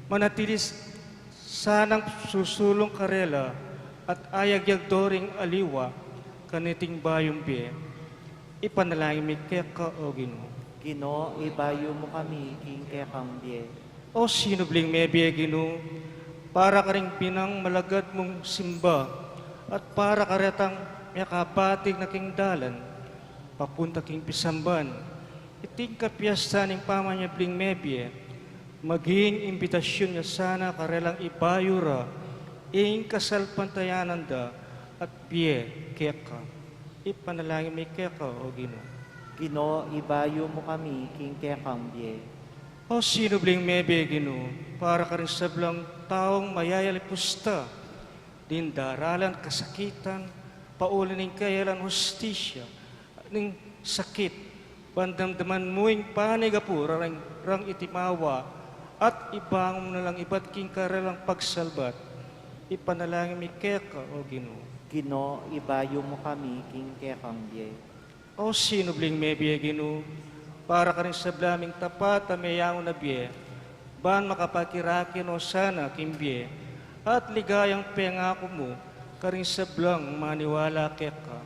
manatili s-, sanang susulung karela at ayagyag do ring aliwa kaniting bayung bie. Ipanalangin mi keka, o Ginu. Ginu, ibayu mu kami king kekang bie. O sinubling mebie, Ginu, para karing binang malagad mung simba at para karetang mekabatig na king dalan papunta king pisamban, iting kapiestan ning pamanyubling mebie, maging imbitasyun ya sana karelang ibayu ra ing kasalpantayanan da at bie keka. Ipanalangin mi keka, o Ginu. Ginu, ibayu mu kami king kekang bie. O sinubling mebie, Ginu, para karing sablang taung mayayalipusta ding daralan kasakitan, pauli ning kayalan hustisya ning sakit, ban damdaman mu ing panigapu rang, rang itimawa, at ibangun mu na lang ibat king karelang pagsalbat. Ipanalangin mi keka, o Ginu. Ginu, ibayu mu kami king kekang bie. O sinubling mebie, Ginu, para karing sabla ming tapat a meyangu na bie, ban makapakirake no sana king bie at ligayang pengaku mu karing sablang maniwala keka.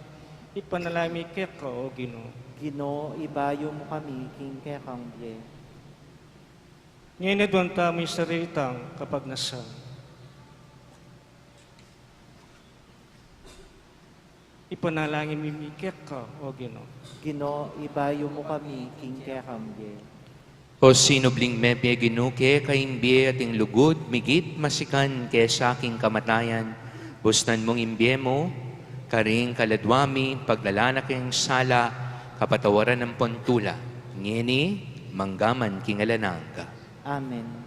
Ipanalangin mi keka, o Ginu. Ginu, ibayu mu kami king kekang bie. Ngeni aduan tamu ing sarili tang kapagnasan. Ipanalangin mi keka, o Ginu. Ginu, ibayu mu kami king kekang bie. O sinubling mebie, Ginu, keka ing bie at ing lugud, migit masikan kesa king kamatayan, busnan mung ing bie mu karing kaladua mi, paglalaan na king sala, kapatawaran ampon tula, ngeni, manggaman king alang angga. Amen.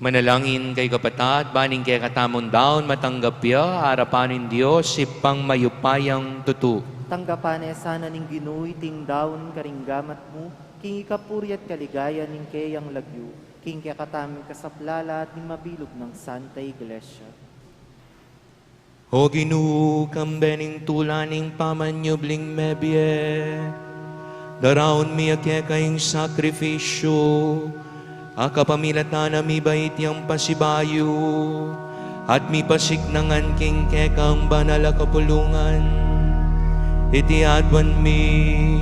Manalangin kayu, kapatad, ban ing kekatamung daun matanggap ya arapan ning Dios, Ibpang mayupayang tutu. Tanggapan na sana ning Ginu iting daun karing gamat mu, king ikapuri at kaligayan ning keyang lagyu, king kekatamung kasaplalan at ning mabilug nang Santa Iglesia. O Ginu, kambe ning tula ning pamanyubling mebie, daraun mi keka ing sakrifisyu a kapamilatan na mibait yang pasibayu at mipasiknangan king kekang banal a kapulungan. Iti aduan mi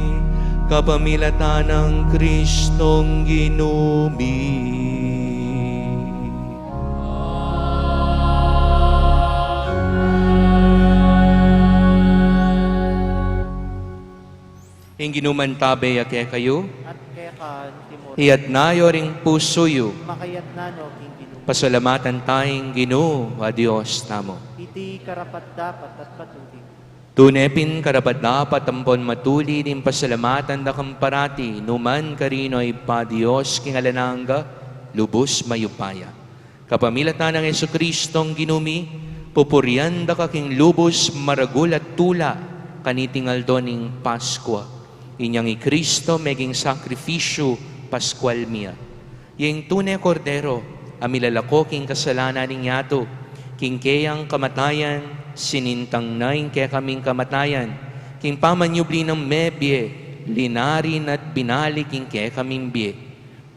kapamilatan nang Kristong Ginu mi. Ing Ginu mantabe ya kekayu. At keka mu rin. Iyatas yu ring pusu yu. Makayatas na king Ginu. Pasalamatan taya ing Ginu a Dios tamu. Iti karapat-dapat at matulid. Tune pin karapat-dapat ampon matulid ing pasalamatan da kang parati, nukarin man, Ibpa, Dios king alang angga, lubus mayupaya. Kapamilatan nang Jesucristong Ginu mi, pupurian da ka king lubus maragul a tula kaniting aldo ning Paskua. Inyang i Kristo meging sakrifisyu paskual mi ya. Ing tune Kordero a milalako king kasalanan ning yatu, king keyang kamatayan, sinintang na ing kekaming kamatayan, king pamanyubli nang mebie, linarin at binalik ing kekaming bie.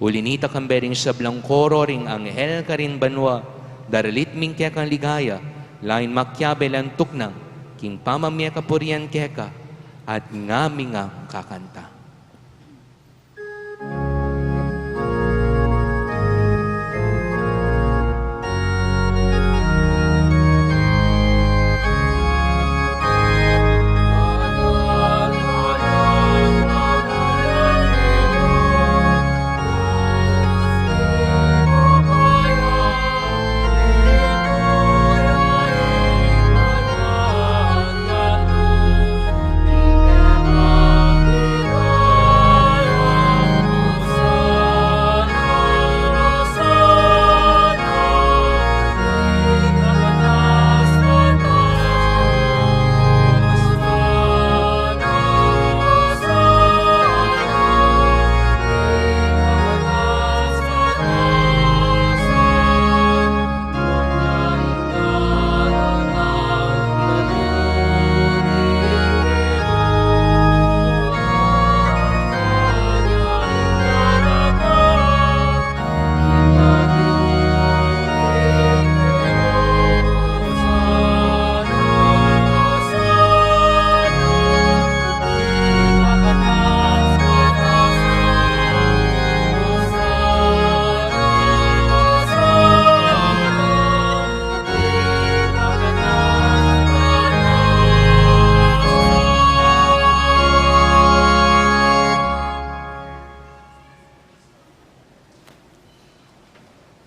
Uli nita, kambe ring sablang koro ring anghel karin banua, daralit mi ing kekang ligaya, lain makiabe lang tuknang, king pamamie kapurian keka, at ngaming kakanta.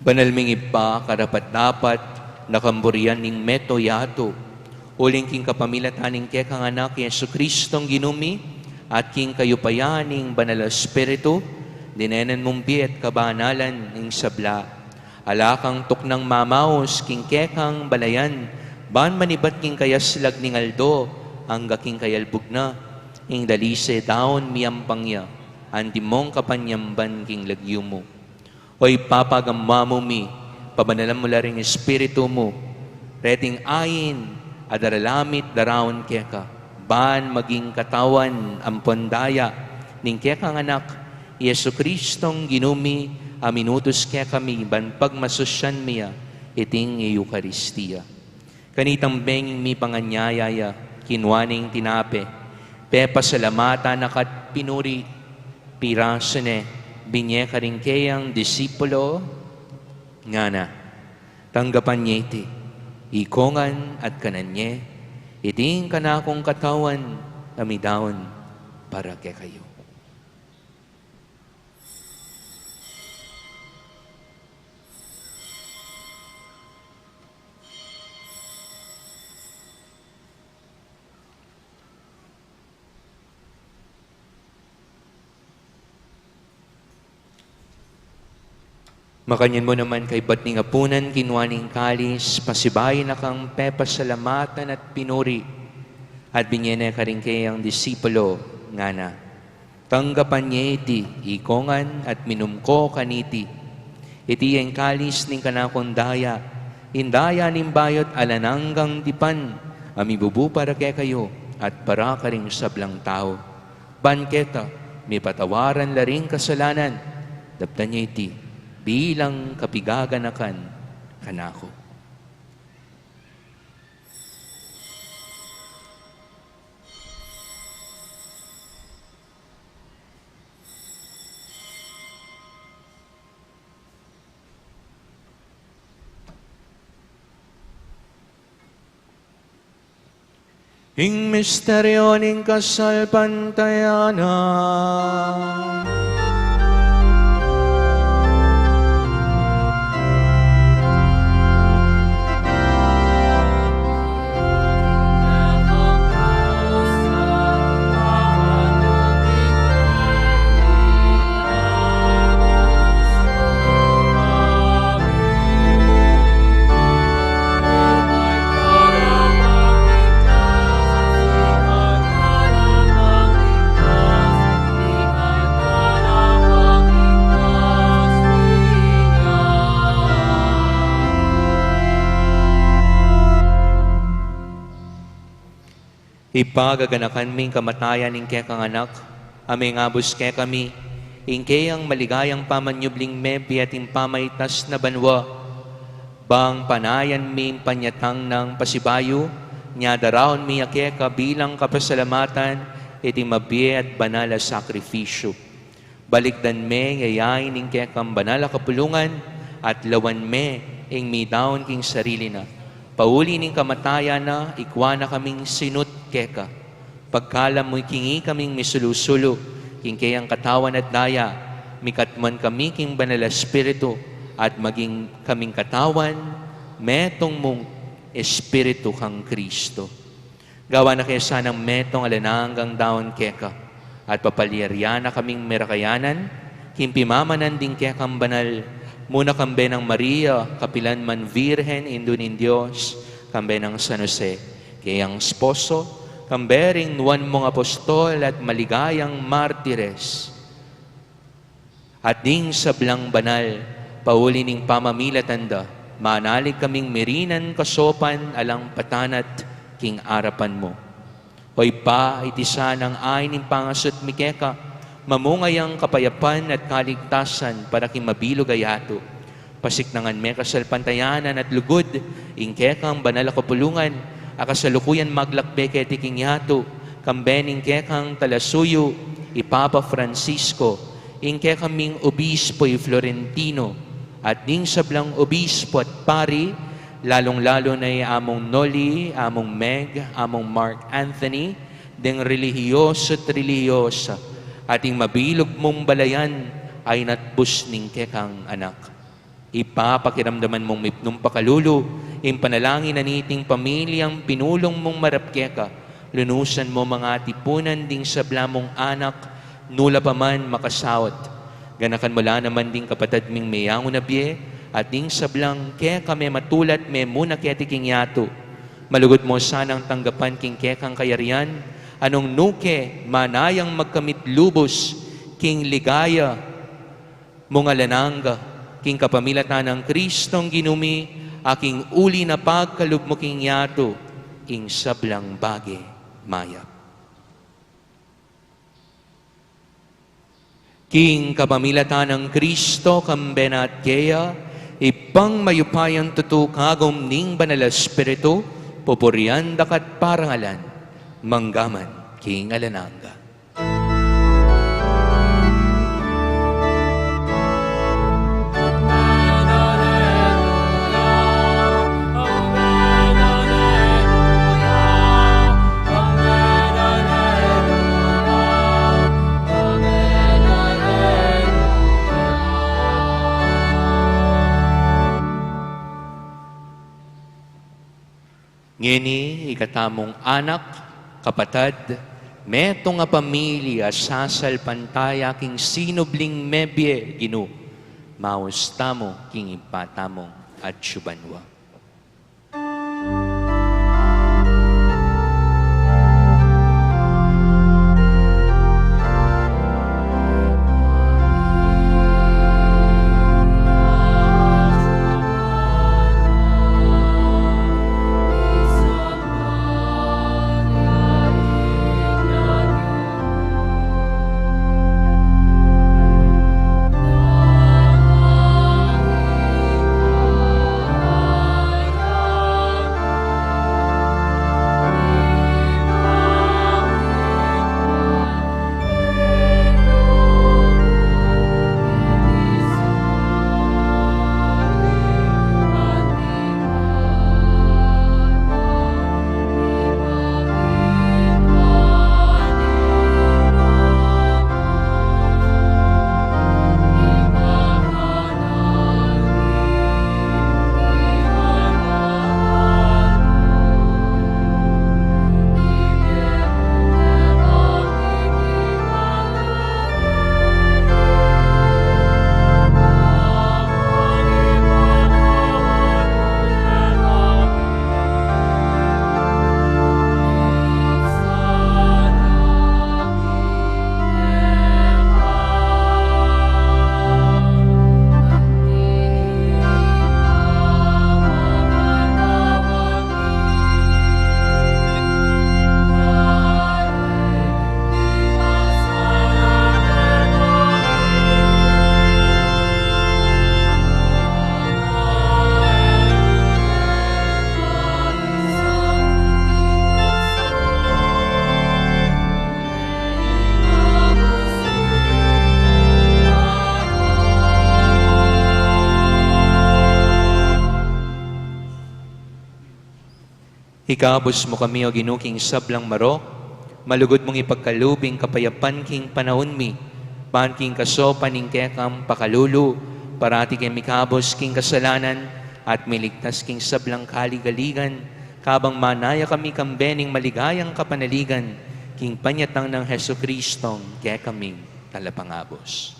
Banal ming Ibpa, karapat-dapat na kang burian ning meto yatu, uling king kapamilatan ning kekang Anak, Jesucristong Ginu mi, at king kayupayan ning Banal a Espiritu, dinenan mung bie at kabanalan ing sabla. Ala kang tuknang mamaus king kekang balayan, ban manibat king kayaslag ning aldo, angga king kayalbug na, ing dalise daun miyampang ya, anti mung kapanyamban king lagyu mu. O Ibpa, pagamu mi, pabanalan mu la ring Espiritu mu, reting ain a daralamit daraun keka, ban maging katawan ampon daya ning kekang Anak, Jesucristong Ginu mi, a minutus kekami ban pagmasusyan mi ya iting Eukaristia. Kanitang benging mipanganyaya ya, kinua ne ing tinape, pepasalamatan na ka at pinuri, pirasu ne, binye karing keyang disipulo, ngana: Tanggapan ye iti, ikongan at kanan ye, iti ing kanakung katawan a midaun para kekayu. Makanyan mu naman kaybat ning apunan, kinua ne ing kalis, pasibayu na kang pepasalamatan at pinuri, at binie ne karing kayang disipulo, ngana: Tanggapan ye iti, ikongan, at minum ko kaniti. Iti ya ing kalis ning kanakung daya, ing daya ning bayu't alang anggang tipan, a mibubu para kekayu at para karing sablang tau. Ban keta mipatawaran la ring kasalanan, daptan ye iti bilang kapigaganakan kanaku. Ing misteryu ning kasalpantayanan. Ipagaganakan mi ing kamatayan ning kekang Anak, a mengabus kekami, ing keyang maligayang pamanyubling mebie at ing pamaitas na banua. Bang panayan mi ing panyatang nang pasibayu, nya daraun mi ya keka bilang kapasalamatan iti mabie at banal a sakrifisyu. Balikdan me ing yayain ning kekang banal a kapulungan, at lawan me ing midaun king sarili na. Pauli ning kamatayan na, ikua na kaming sinut keka. Pagkalam mu king ikaming misulu-sulu king keyang katawan at daya, mikatmuan kami king Banal a Espiritu, at maging kaming katawan metung mung Espiritu kang Kristo. Gawan na ke sanang metung alang anggang daun keka, at papalyarian na kaming merakayanan king pimamanan ding kekang banal, muna kambe nang Maria, kapilan man Virgen, Indu ning Dios, kambe nang San Jose, keyang esposo, kambe ring nuan mung apostol at maligayang martires, at ding sablang banal. Pauli ning pamamilatan da, manalig kaming mirinan kasopan alang patanat king arapan mu. O Ibpa, iti sanang ain ning pangasut mi keka, mamunga yang kapayapan at kaligtasan para king mabilug a yatu. Pasiknangan me kasalpantayanan at lugud ing kekang banal a kapulungan, a kasalukuyan maglakbe keti king yatu, kambe ning kekang talasuyu, i Papa Francisco, ing kekaming Obispo i Florentino, at ding sablang obispo at pari, lalung-lalu na i Among Noli, Among Meg, Among Mark Anthony, ding relihiyoso at relihiyosa, at ing mabilug mung balayan a inatbus ning kekang Anak. Ibpa, pakiramdaman mung mipnung pakalulu ing panalangin na niting pamilyang pinulung mung marap keka. Lunusan mu mang atipunan ding sabla mung anak, nu la pa man makasaut. Ganakan mu la naman ding kapatad ming meyangu na bie, at ding sablang keka mematula at memuna keti king yatu. Malugud mu sanang tanggapan king kekang kayarian, a nung nu ke manayang magkamit lubus king ligaya mung alang angga, king kapamilatan nang Kristong Ginu mi, a king uli na pagkalub mu king yatu ing sablang bage mayap. King kapamilatan nang Kristo, kambe na at keya, Ibpang mayupayang tutu, kagum ning Banal a Espiritu, pupurian da ka at parangalan, mangga man king alang angga. Ngeni, ikatamung anak, kapatad, metung a pamilya a sasalpantaya king sinubling mebie, Ginu, Maus tamu king Ibpa tamung atsu banua. Ikabus mu kami, O Ginu, king sablang marok, malugud mung ipagkalub ing kapayapan king panaun mi, ban king kasaupan ning kekang pakalulu, parati keng mikabus king kasalanan, at miligtas king sablang kaligaligan, kabang manaya kami kambe ning maligayang kapanaligan, king panyatang nang Jesucristong kekaming Talapangabus.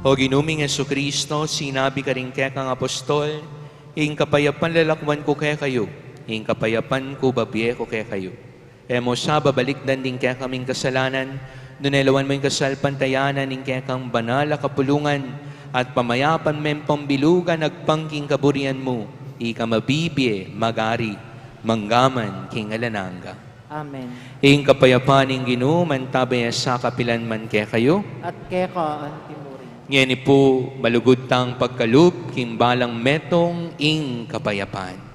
O Ginu ming Jesucristo, sinabi karing kekang apostol, ing kapayapan lalakwan ku kekayu, ing kapayapan ku babie ku kekayu. E mu sa babalikdan ding kekaming kasalanan, nune lawan mu ing kasalpantayanan ning kekang banal a kapulungan, at pamayapan meng pambilugan agpang king kaburian mu, ika mabibie, magari, manggaman king alang angga. Amen. Ing kapayapan ning Ginu mantabe ya sa kapilan man kekayu. At keka antimurin. Ngeni pu, malugud tang pagkalub king balang metung ing kapayapan.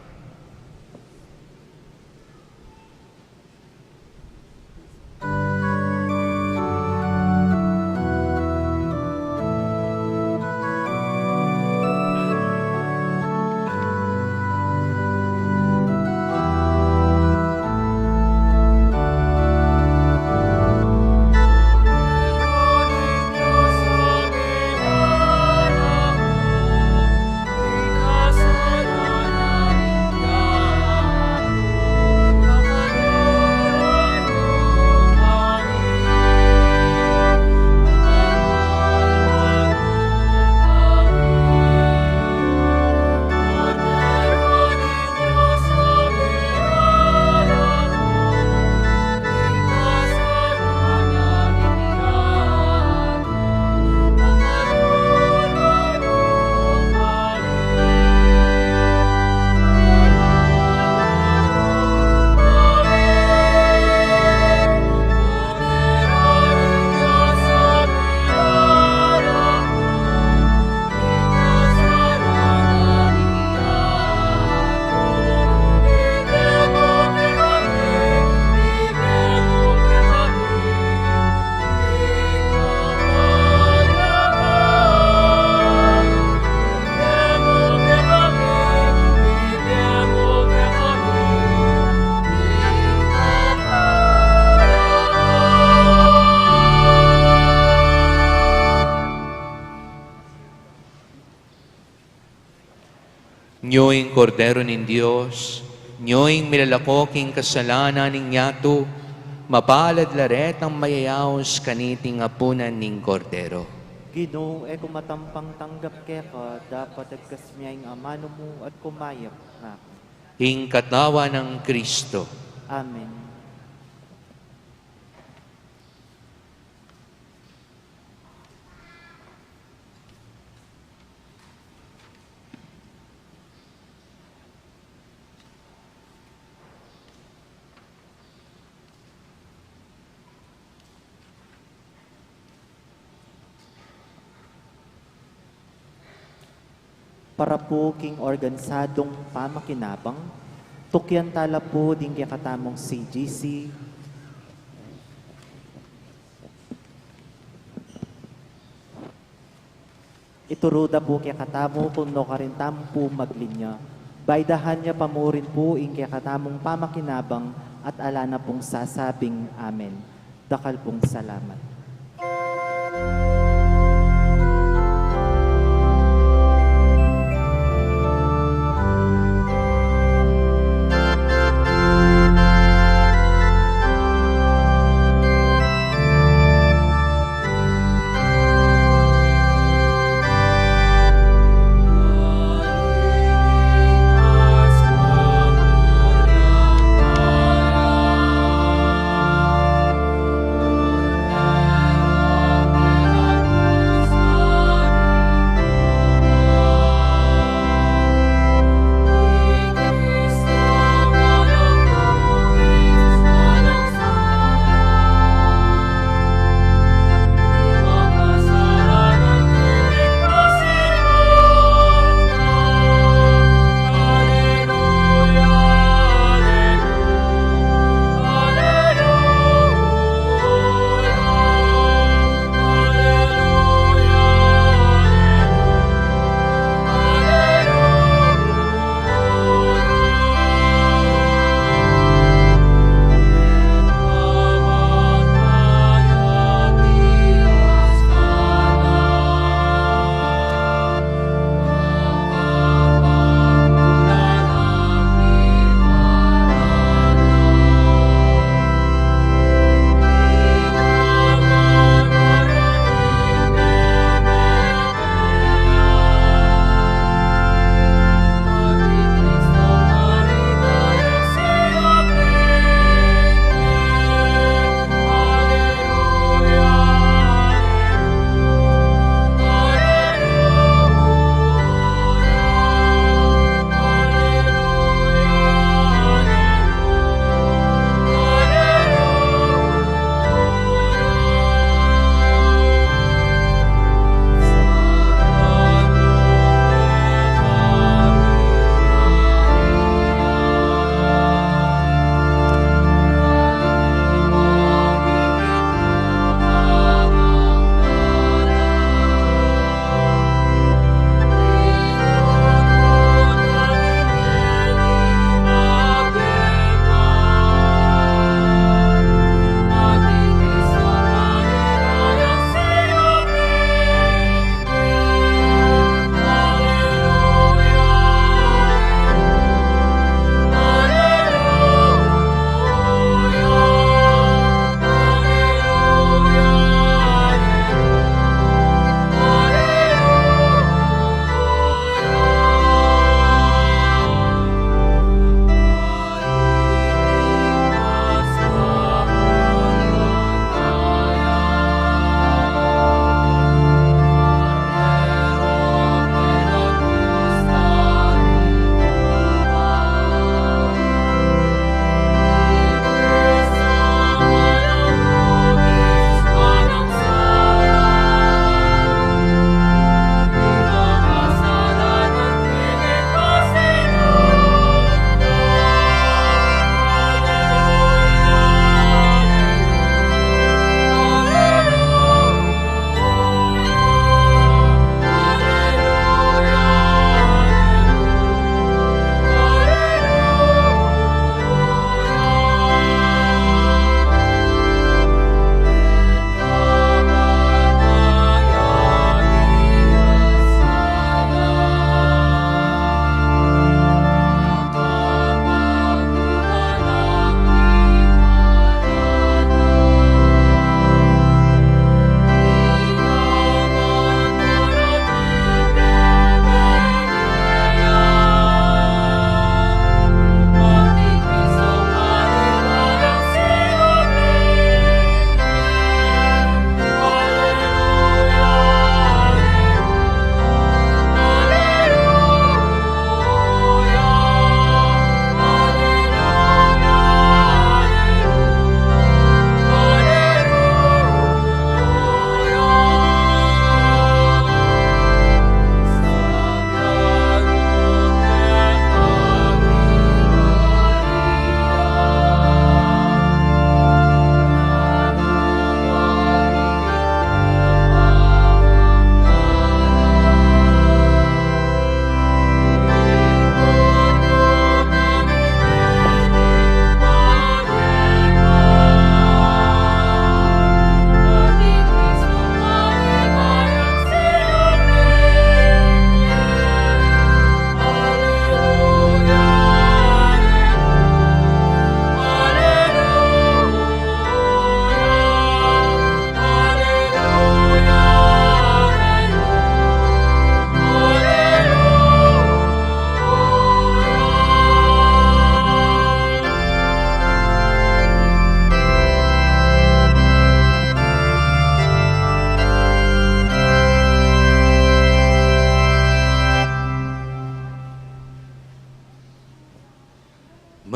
Nyo ing Kordero ning Dios, nyo ing milalako king kasalanan ning yatu, mapalad la retang mayayaus kaniting apunan ning Kordero. Ginu, e ku matampang tanggap keka, dapot agkas mu ing amanu mu at kumayap na ku. Ing katawan nang Kristo. Amen. Para pu king organisadung pamakinabang, tukyan tala pu ding kekatamung C G C. Ituru da pu kekatamu kung nukarin tamu pu maglinya. Baydahan ya pa murin pu ing kekatamung pamakinabang at ala na pung sasabing amen. Dakal pung salamat.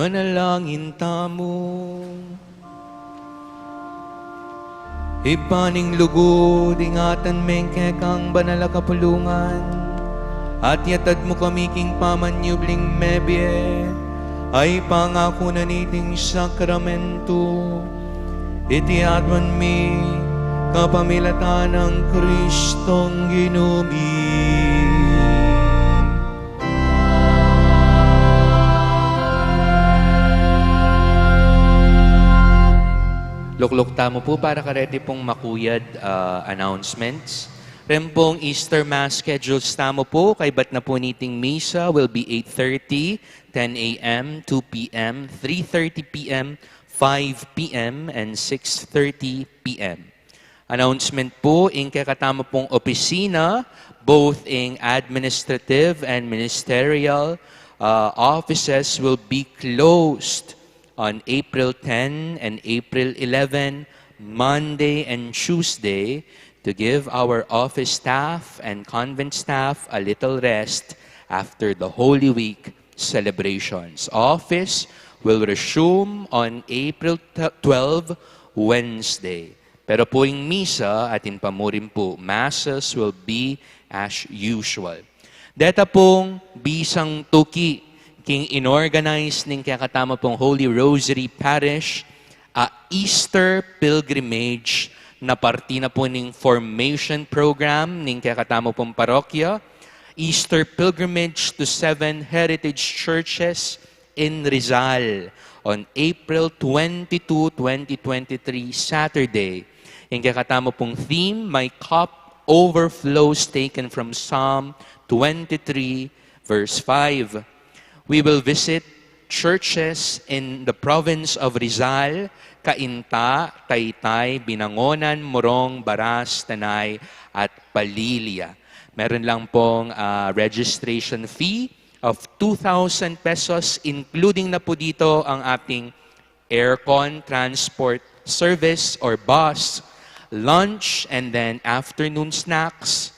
Manalangin tamu. Ibpa ning lugud, ingatan meng kekang banal a kapulungan, at yatad mu kami king pamanyubling mebie a pangaku na niting sakramento. Iti aduan mi kapamilatan nang Kristong Ginu mi. Lukluk tamu pu para kareti pung makuyad, ah, announcements. Ren pung Easter Mass schedules tamu pu, kaybat na pu niting misa will be eight thirty, ten a m, two p m, three thirty p m, five p m, and six thirty p m. Announcement pu, ing kekatamu pung opisina, both ing administrative and ministerial, uh, offices will be closed on April ten and April eleven, Monday and Tuesday, to give our office staff and convent staff a little rest after the Holy Week celebrations. Office will resume on April twelve, Wednesday. Pero pu ing misa at ing pamurin pu, masses will be as usual. Deta pung bisang tuki king inorganize ning kekatamu pung Holy Rosary Parish a Easter pilgrimage na parti na pu ning formation program ning kekatamu pung parokya, Easter pilgrimage to seven heritage churches in Rizal on April twenty-two, twenty twenty-three, Saturday. Ing kekatamu pung theme, My Cup Overflows, taken from Psalm twenty-three, verse five. We will visit churches in the province of Rizal, Cainta, Taytay, Binangonan, Morong, Baras, Tanay, at Palilia. Meron lang pong, ah, registration fee of two thousand pesos, including na po dito ang ating aircon, transport service or bus, lunch, and then afternoon snacks,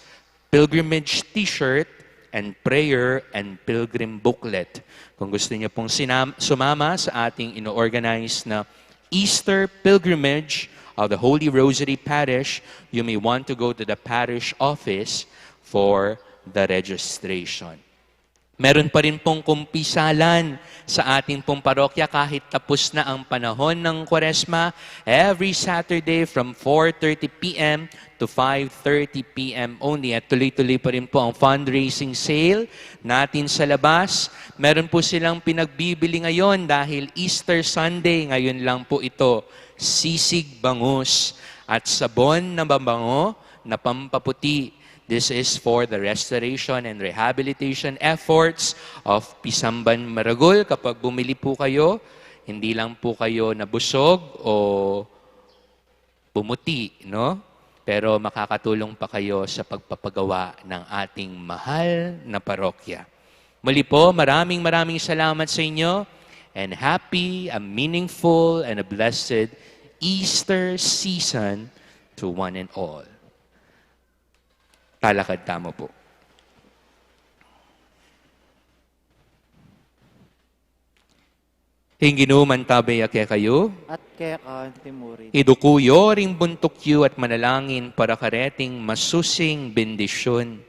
pilgrimage t-shirt, and prayer and pilgrim booklet. Kung gusto niyo pong sinam-, sumama sa ating ino-organize na Easter pilgrimage of the Holy Rosary Parish, you may want to go to the parish office for the registration. Meron pa rin pong kumpisalan sa ating pong parokya kahit tapos na ang panahon ng Kwaresma. Every Saturday from four thirty p m to five thirty p m only. At tuloy-tuloy pa rin po ang fundraising sale natin sa labas. Meron po silang pinagbibili ngayon dahil Easter Sunday. Ngayon lang po ito. Sisig bangus at sabon na mabango na pampaputi. This is for the restoration and rehabilitation efforts of Pisamban Maragul. Kapag bumili po kayo, hindi lang po kayo nabusog o bumuti, no? Pero makakatulong pa kayo sa pagpapagawa ng ating mahal na parokya. Muli po, maraming, maraming salamat sa inyo, and happy, a meaningful, and a blessed Easter season to one and all. Talakad tamu po. Ing Ginu mantabe ya kekayu. At keka mu rin. Iduku yu ring buntuk yu at manalangin para kareting masusing bendisyun.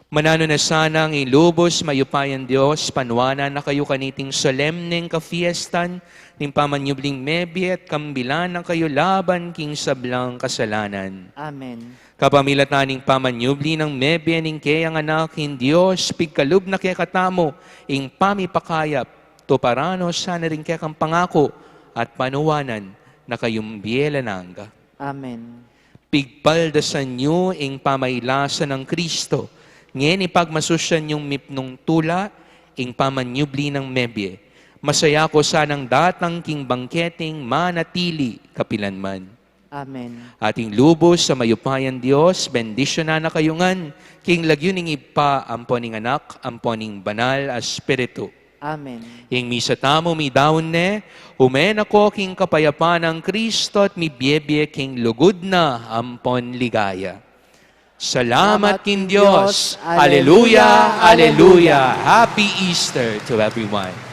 Mananu na sana ing lubus mayupayang Dios, panuanan na kayu kaniting solemneng kafiestan ning pamanyubling mebie at kambilan na kayu laban king sablang kasalanan. Amen. Kapamilatan ning pamanyubli nang mebie ning keyang Anak ing Dios, pigkalub na kekatamu ing pamipakayap, tuparan no sana ring kekang pangaku at panuanan na kayung bie alang angga. Amen. Pigpaldasan yu ing pamailasan nang Kristo, ngeni pagmasusyan yung mipnung tula, ing pamanyubli nang mebie. Masaya ko sanang datang king bangketing manatili kapilanman. Amen. Ating lubus a mayupayang Dios, bendisyunan na kayu ngan, king lagyu ning Ibpa, ampo ning Anak, ampo ning Banal a Espiritu. Amen. Ing misa tamu midaun ne, ume na ko king kapayapan nang Kristo at mibiebie king lugud na ampon ligaya. Salamat king Dios. Aleluya, aleluya. Happy Easter to everyone.